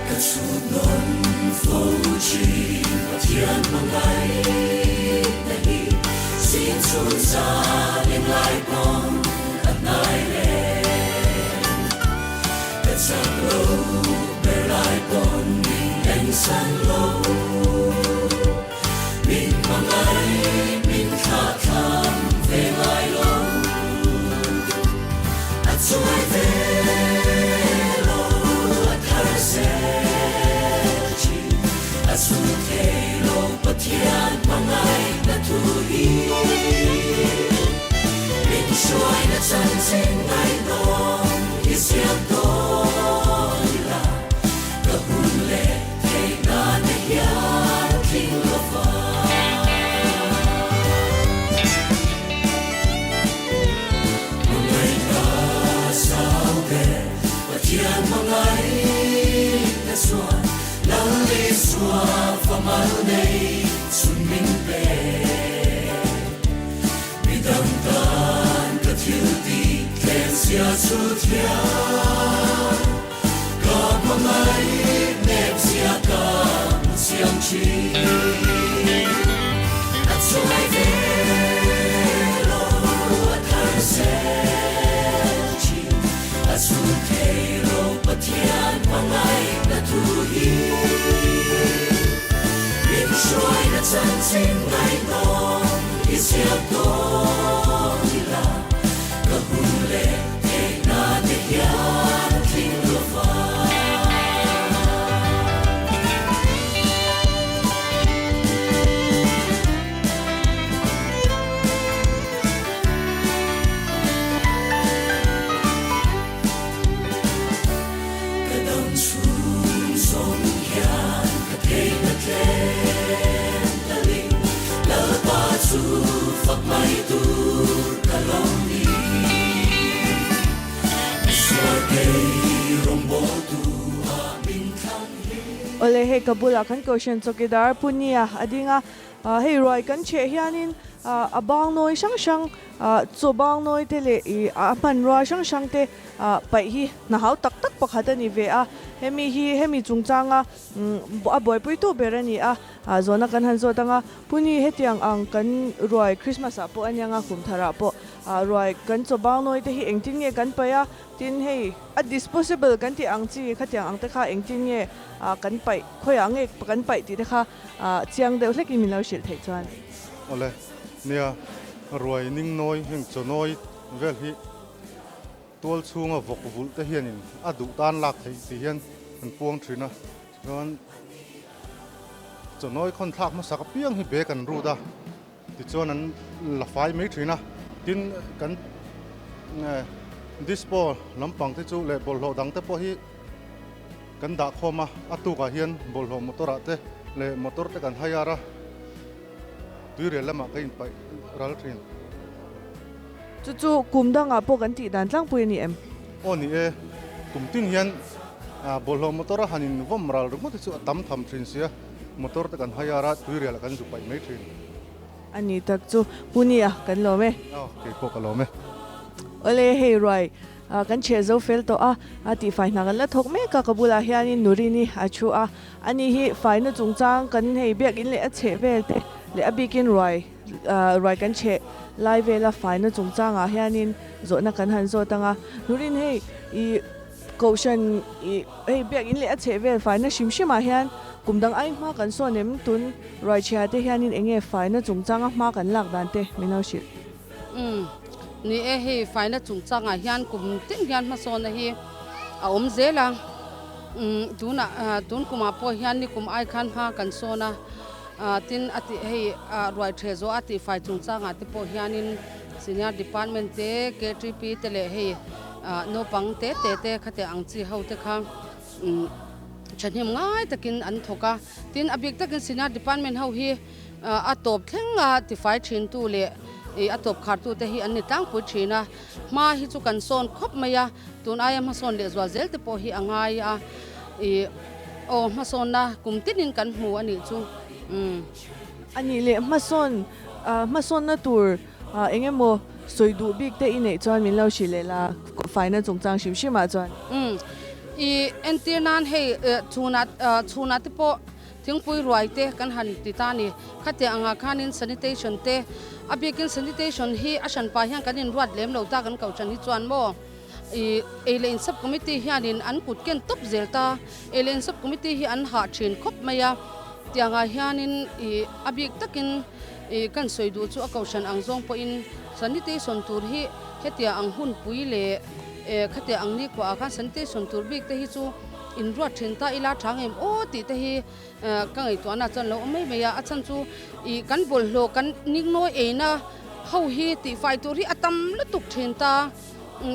Ka chhut nawn fo thin Pathian hmangaihna hi Zing chhun zan englai pawn a hnai reng Ka chak lo ber lai pawn min en san lo. Min hmangaih, min thlah thlam ve ngai lo. A chuai ve lo, a thar zel thin. A chu thei lo Pathian hmangaihna thu hi. Min hruaina chanchin ngaihnawm hi siam dawn ila, ka hun leh theihna te hian tling lo va. Hmangaihna zau ber Pathian hmangaihna chuan Lal Isua fa mal nei chhun min pe. Mi dang tan ka thil tih thleng sia chu thiam. Ka hmangaih nep zia ka hmu chiang thin. A chuai ve lo a thar zel thin. A chhun thei lo Pathian hmangaihna thu hi. Min hruaina chanchin ngaihnawm i ziak dawn ila, ka hun leh theihna te hian a tling lo va. Ka dam chhung zawng hian ka theihna tlem taling Lalpa chu fak mai tur ka lo ni. Misual kei rawngbawltu ah min thlang hi. Awle hei ka bulah kan Kohhran Chawkidar Punia a ding a, hei ruai kan chheh hianin a bang nawi hrang hrang chaw bang nawi te leh a hmanrua hrang hrang te paih hi hna hau tak tak pakhat a ni ve a, hemi hi hemi chungchanga a buaipuitu ber a ni a, zawhna kan han zawt ang a, Puni hetiang ang kan ruai Christmas ah pawh a nia nga kum thar ah pawh ruai kan chaw bang nawi te hi engtin nge kan paih a, tin hei a disposable kan tih ang chi khatiang ang te kha engtin nge kan paih khawiah nge kan paih tih te kha chiang deuh hlekin min lo hrilh theih chuan. Awle, nia ruai ning nawi heng chaw nawi vel hi. Tual chhunga vawk vulh te hianin a duh tan lak theih tih hian an puang thin a, chuan chawnawi khawn thlak hmasak apiang hi bag an rut a, tichuan an la fai mai thin a, tin kan dispo lampang te chu leh bawlhhlawh dang te pawh hi kan dah khawm a, a tukah hian bawlhhlawh motor ah te leh motor te kan hire a. Tuirial lamah ka inpaih ral thin. Chu chu kum dangah pawh kan tih dan tlangpui a ni em? Aw ni e, kum tin hian bawlhhlawh motor a han invawm ral ringawt hi chu a tam tham thin sia, motor te kan hire a, tuirial ah kan zu paih mai thin. A ni tak chu Puni-a kan lawm e. Aw, kei pawh ka lawm e. Awle, hei ruai kan chheh zo fel tawh a, a tihfai hna kan la thawk mek a, ka bulah hianin Nurini a thu a. Ani hi faina chungchang kan hei biakinn leh a chheh vel te leh a bikin ruai ruai kan chheh lai vela faina chungchangah hianin zawhna kan han zawt ang a. Nurin hei ih kohhran ih hei biakinn leh a chheh vel faina hrim hrimah hian kum dang ai hma kan sawn em tun ruai chhia te hianin eng nge faina chungchanga hma kan lak dan te min lo hrilh. Umm ni e hei faina chungchangah hian kum tin hian hmasawnna hi a awm zel a umm tunah tun kumah pawh hian ni kum ai khan hma kan sawn a tin a tih hei ruai the zawh a tihfai chungchangah te pawh hianin senior department te ktp te leh hei naupang te te te khatiang ang chi ho te kha umm thahnem ngai takin an thawk a tin a bik takin senior department ho hi A tawp thleng a tifai thintu leh a tawp khartu te hi an ni tlangpui thin a, hma hi chu kan sawn khawp mai a, tun aia hmasawn leh zual zel te pawh hi a ngai a, ih aw hmasawnna kum tinin kan hmu a nih chu umm. A nih leh hmasawn hmasawnna tur eng emaw sawi duh bik te i neih chuan min lo hrilh leh la faina chungchang hrim hrim ah chuan. Umm ih entir nan hei chhunah chhunah te pawh Thingpui ruai te kan han ti ta a ni. Khatiang angah khanin sanitation te, a bikin sanitation hi a hranpa hian kan inruat lem lo ta kan kohhran hi chuan maw? Ih ei leh in sub committee hianin an kut ken tawp zel ta. Ei leh in sub committee hi an hah thin khawp mai a. Tiangah hianin ih a bik takin ih kan sawi duh chu a kohhran ang zawng pawhin sanitation tur hi hetia ang hunpui leh eh khatia ang nikhua ah khan sanitation tur bik te hi chu inruat thin ta ila tha ngem aw tih te hi Ka ngaihtuahna chuan lo awm mai mai a, a chhan chu ih kan bawlhhlawh kan ningnawi eina ho hi tihfai tur hi a tam lutuk thin ta,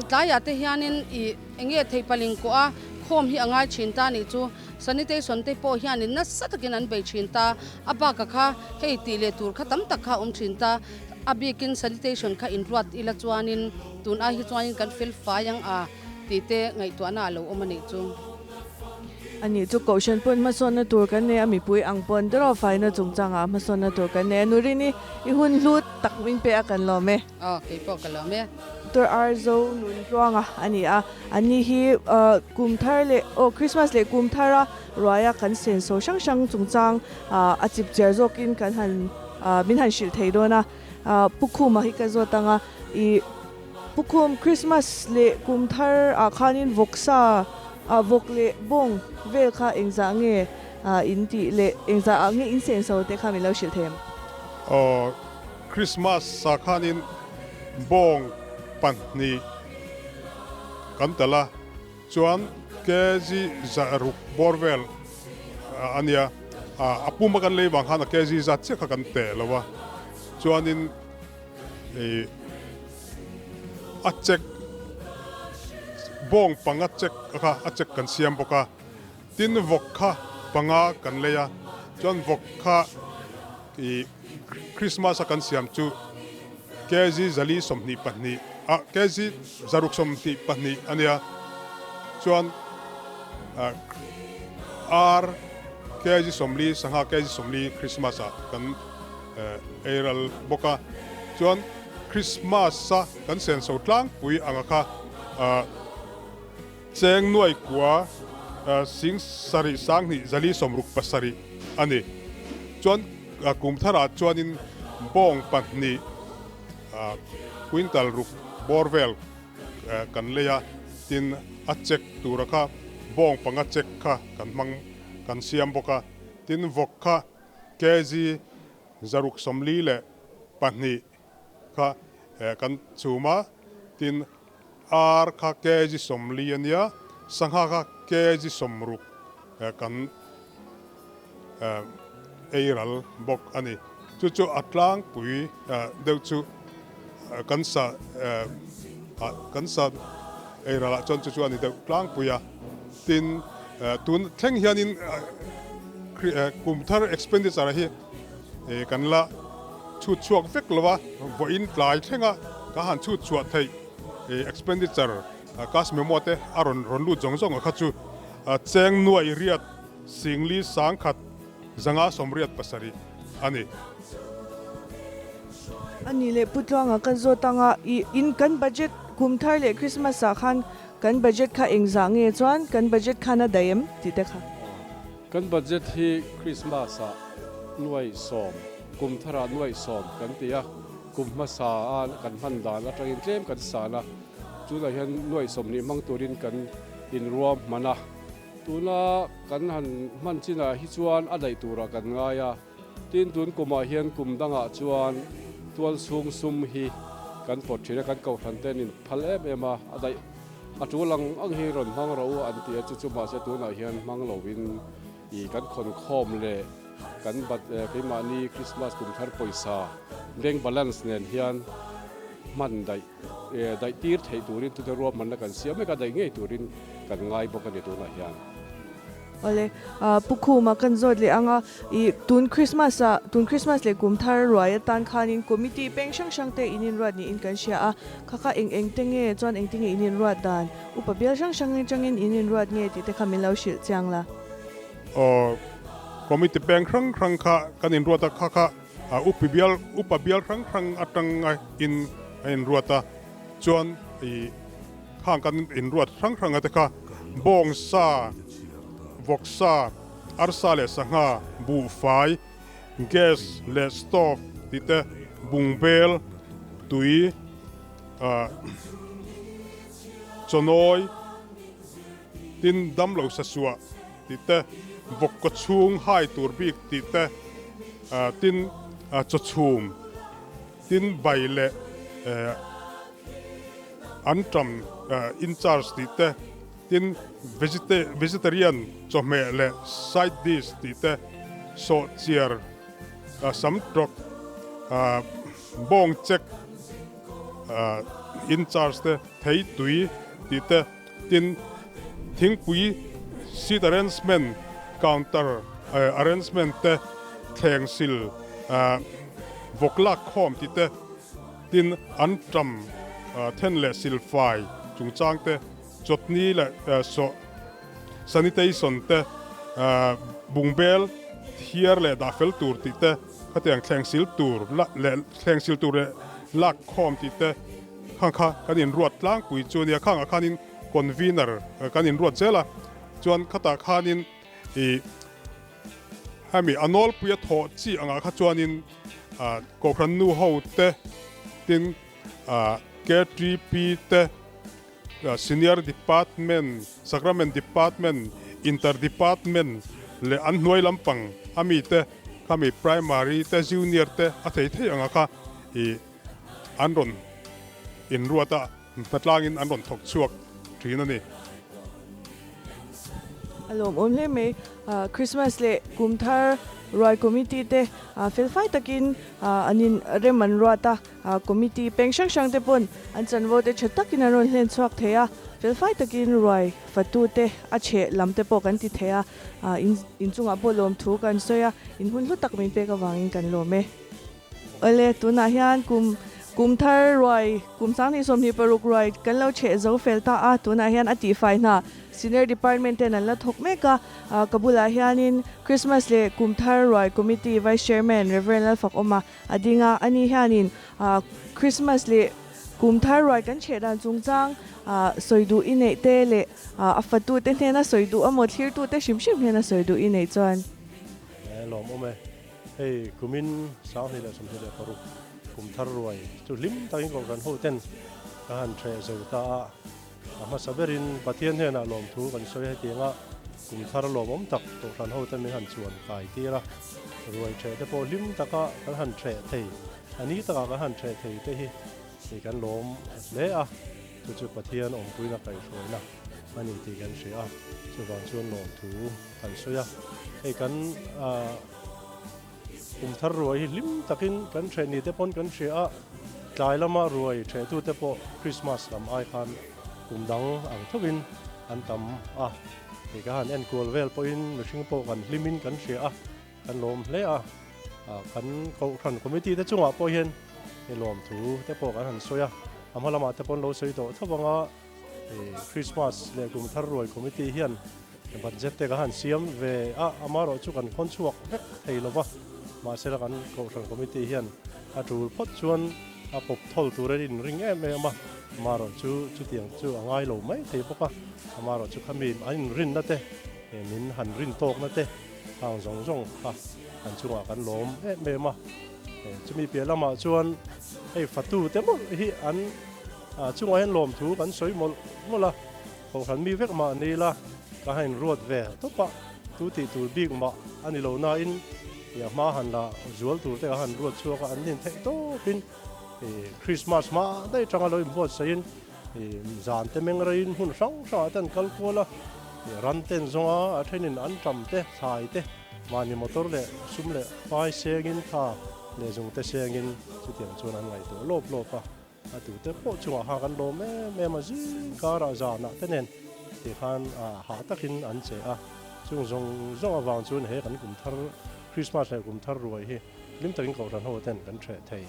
tlaiah te hianin ih eng nge thei paling kawh a khawm hi a ngai thin ta nih chu sanitation te pawh hianin nasa takin an bei thin ta, a baka kha hei tih leh tur kha tam tak kha a awm thin ta, a bikin sanitation kha inruat ila chuanin tun ai hi chuanin kan fel fai ang a tih te ngaihtuahna a lo awm a nih chu. Ani chu Kohhran pawn hmasawnna tur kan nei a, mipui ang pawn deraw faina chungchangah hmasawnna tur kan nei a, Nurini i hun hlu tak min pe a kan lawm e. Aw, kei pawh ka lawm e. Doctor Arzo Nuntluanga a ni a, ani hi kum thar leh aw Christmas leh kum thara ruaia kan senso hrang hrang chungchang a chip chiar zawkin kan han min han hrilh thei dawn a, Pu Khuma hi ka zawt ang a, i Pu Khum, Christmas leh kum thar ah khanin vawksa ah vawk leh bawng vel kha engzah nge in tih leh engzah ah nge in senso te kha min lo hrilh thei em? Aw, Christmas ah khanin bawng pahnih kan telh a, chuan kg 600 bawr vel a nia, a puma kan lei vang khan a kg zat chiah kha kan teh lo a, chuanin Ih a check bawng panga check kha a check kan siam bawk a, tin vawk kha panga kan lei a, chuan vawk kha ih Christmas a kan siam chu kg 422 ah kg 622 a nia, chuan ah ar kg 40 sangha kg 40 Christmas ah kan. Ei ral bawk a, chuan Christmas a kan senso tlangpui anga kha cheng nuai kua sing sarih sanghnih zali sawmruk pasarih a ni. Chuan kum tharah chuanin bawng pahnih quintal ruk bawr vel kan lei a, tin a check tura kha bawng panga check kha kan hmang kan siam bawk a, tin vawk kha Kg 642 kha kan chhum a, tin ar kha kg 40 a nia, sangha kha kg 60 kan ei ral bawk a ni. Chu chu a tlangpui deuh chu kan sa kan sa ei ralah chuan chu chu a ni deuh tlangpui a, tin tun thleng hianin Kum thar expenditure hi kan la chhut chhuak vek lo a, vawiin tlai thlenga ka han chhut chhuah theih expenditure cash memo te a rawn rawn lut zawng zawng a kha chu cheng nuai riat singli sangkhat zanga sawmriat pasarih a ni. A nih leh Pu Tluanga ka zawt anga i in kan budget kum thar leh Christmas ah khan Kan budget kha engzah nge chuan kan budget khan a daih em tih te kha. Kan budget hi Christmas ah nuai sawm, kum thar ah nuai sawm kan ti a, kum hmasa a kan hman dan atangin tlem kan san a, tunah hian nuai sawmhnih hmang turin kan inruam hman a, tuna kan han hman chinah hi chuan a daih turah kan ngai a. Tin, tun kumah hian kum dangah chuan tual chhung sum hi kan pawt thin a, kan kohhran ten in phal em em a, a daih a tul ang ang hi rawn hmang rawh u an ti a, chu chu mahse tunah hian hmang lovin ih kan khawn khawm leh kan bat keimahni Christmas kum thar pawisa bank balance nen hian hman daih daih tir theih turin tute ruahmanna kan siam mek a, daih ngei turin kan ngai bawk a ni tunah hian. Awle, Pu Khuma kan zawt leh ang a, i tun Christmas ah, tun Christmas leh kum thar ruai atan khanin committee peng hrang hrang te in inruat niin kan hria a, kha kha eng eng te nge chuan engte nge in inruat dan, upa bial hrang hrang atangin in inruat nge tih te kha min lo hrilh chiang la. Aw, committee peng hrang hrang kha kan inruat a, kha kha upi bial, upa bial hrang hrang atanga in a inruat a, chuan i. Khang kan inruat hrang hrang a te kha bawngsa, vawksa, arsa leh sangha, buhfai, gas leh stove tih te, bungbel, tui, Chawnawi, tin damlo sasuah tih te, vawk kaw chhung hai tur bik tih te, tin chawchhum, tin bai leh anṭam in charge tih te, tin vegetarian chawhmeh leh side dish tih te, sawhchiar, samtawk, bawng chek, in charge te, thei tui tih te, tin thingpui seat arrangement, counter arrangement te, thleng sil vawk lak khawm tih te, tin an tam then leh silfai chungchang te, chawtni leh sawh sanitation te, bungbel thiar leh dah fel tur tih te, Khatiang thleng sil tur leh thleng sil tur leh lak khawm tih te khang kha kan inruat tlangpui chu a nia. Khangah khanin convener kan inruat zel a, chuan khatah khanin ih hemi a nawlpuia thawh chi angah kha chuanin Kohhran nu ho te tin KTP te Senior Department, Sacrament Department, Inter Department leh an hnuai lampang a mite Khami primary te junior te a thei thei anga kha i an rawn inruat a, hnatlangin an rawn thawk chhuak thin a ni. A lawmawm hle mai. Christmas leh kum thar ruai committee te felfai takin an in rem an ruat a, committee peng hrang hrang te pawn an chanvo te tha takin an rawn hlen chhuak thei a, felfai takin ruai fatu te a chheh lam te pawh kan ti thei a. In inchungah pawh lawmthu kan sawi a, in hun hlu tak min pek avangin kan lawm e. Awle, tunah hian kum kum thar ruai, kum 2026 ruai kan lo chheh zo fel ta a, tunah hian a tihfai hna Senior Department ten an la thawk mek a, ka bulah hianin Christmas leh kum thar ruai Committee Vice Chairman Rev Lalfakawma a ding a, ani hianin Christmas leh kum thar ruai kan chheh dan chungchang sawi duh i neih te leh A fatute hnena sawi duh a maw thlirtute hrim hrim hnena sawi duh i neih chuan. E lawmawm e. Hei kumin 2026 kum thar ruai chu hlim takin Kohhran ho ten ka han hreh zo ta a. A hmasa berin Pathian hnenah lawmthu kan sawi hetianga kum thar lawmawm tak Kohhran ho ten min han chuan kai tir a. Ruai hreh te pawh hlim taka kan han hreh thei, a ni takah kan han hreh thei te hi kan lawm hle a. Chu chu Pathian awmpuina kaihhruaina a ni tih kan hria a, chuvang chuan lawmthu kan sawi a. Hei kan kum thar ruai hi hlim takin kan hreh ni te pawn kan hria a, tlai lama ruai hrehtu te pawh Krismas lam ai khan kum dang ang thovin an tam a. Hei ka han enkual vel pawhin mihring pawh kan hlimin kan hria a. Kan lawm hle a, kan Kohhran Committee te chungah pawh hian i lawmthu te pawh kan han sawi a, a hma lamah te pawh an lo sawi tawh tho vang a, Christmas leh kum thar ruai Committee hian budget te kan han siam ve a, amaherawh chu kan khawn chhuak vek thei lo va, mahsela kan Kohhran Committee hian a tul phawt chuan a pawp thawl tur an inring em em a, amaherawh chu chutiang chu a ngai lo mai thei bawk a, amaherawh chu khami an inrinna te min han rin tawkna te. Hang zawng zawng kha an chungah kan lawm em em a, chumi piah lamah chuan hei fatu te mawlh hi an chungah hian lawmthu kan sawi mawlh mawlh a, Kohhran mi vek mah ni ila ka han inruat ve tawp a, tu tih tur bik mah a ni lo nain a hma han la zual tur te ka han ruat chhuak a, an nin theih tawpin Krismas hma daih atanga lo inbuatsaihin Zan te meng reiin hmun hrang hrangah te an kal kual a, ran ten zawnga a thenin an tam te, thlai te, mahni motor leh sum leh pai sengin tha leh zung te sengin chutiang chuan an ngaihtuah lawp lawp a, a tute pawh chungah khan kan lawm em em a, zing karah zanah te nen ti khan hah takin an che a, chung zawng zawng avang chuan he kan kum thar Krismas leh kum thar ruai hi Hlim takin Kohhran ho ten kan hreh thei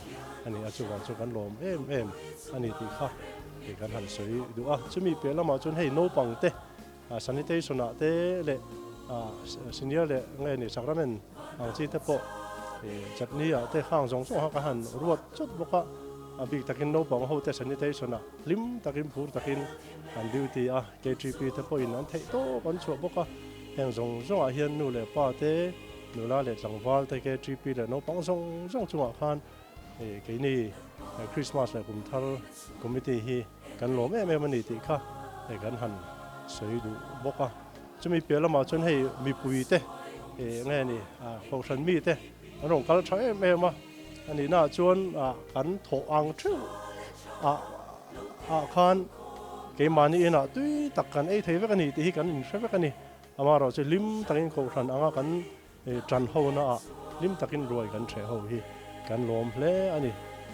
a ni a, chuvang chu kan lawm em em a ni tih kha kei kan han sawi duh a. Chumi piah lamah chuan hei naupang te sanitation ah te leh senior leh nge ni sacrament ang chi te pawh chutney ah te khang zawng zawng kha kan han ruat chawt bawk a, a bik takin naupang ho te sanitation ah hlim takin phur takin an duty a, KTP te pawhin an theih tawp an chhuah bawk a, heng zawng zawngah hian nu leh pa te Nula leh tlangval te KTP leh naupang zawng zawng chungah khan keini Christmas leh kum thar committee hi kan lawm em em a ni tih kha hei kan han sawi duh bawk a. Chumi piah lamah chuan hei mipui te ih nge ni kohhran mi te an rawn kal tha em em a, a nihna ah chuan kan thawh ang theuh ah ah khan keimahni inah tui tak kan ei thei vek a ni tih hi kan inhre vek a ni. Amaherawhchu chu hlim takin kohhran anga kan Ṭan hona ah hlim takin ruai kan ṭheh ho hi kan lawm hle a ni.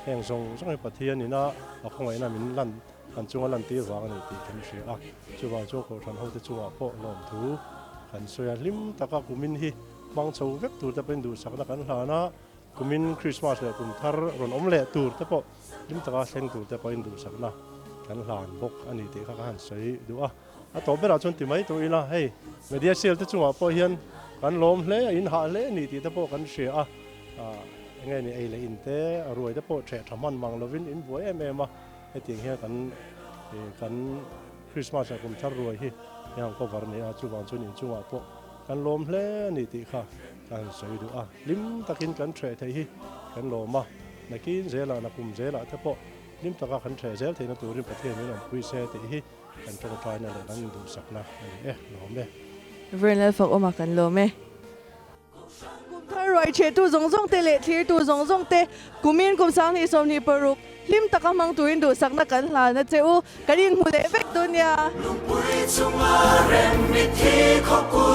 Heng zawng zawng hi Pathian ina a khawngaihna min lan kan chunga lantir vang a ni tih kan hria a. Chuvang chuan Kohhran hote chungah pawh lawmthu kan sawi a. Hlim taka kumin hi hmang chho vek tur te pawhin duhsakna kan hlan a. Kumin Krismas leh kum thar rawn awm leh tur te pawh hlim taka thleng tur te pawhin duhsakna kan hlan bawk a ni tih kha ka han sawi duh a. A tawp berah chuan ti mai tur ila, hei media cell te chungah pawh hian kan lawm hle a, in hah hle a ni tih te pawh kan hria a, eng nge ni ei leh in te a ruai te pawh ṭheh ṭha hman mang lovin in buai em em a, hetiang hian kan kan Christmas leh kum thar ruai hi hei ang cover a ni a, chuvang chuan in chungah pawh kan lawm hle a ni tih kha ka han sawi duh a, hlim takin kan ṭheh theih hi kan lawm a, nakin zelah nakum zelah te pawh hlim taka kan ṭheh zel theihna turin Pathian min awmpui se tih hi. Kan tawngtaina leh kan induhsakna a ni e, lawm e. Vernal Fakawma kan lawm e. Kum thar ruai chhetu zawng zawng te leh thlirtu zawng zawng te kumin kum 2026 hlim taka hmang turin duhsakna kan hlan a che u, kan inhmu leh vek dawn nia. Lungpui chunga rem mitthi khawpui.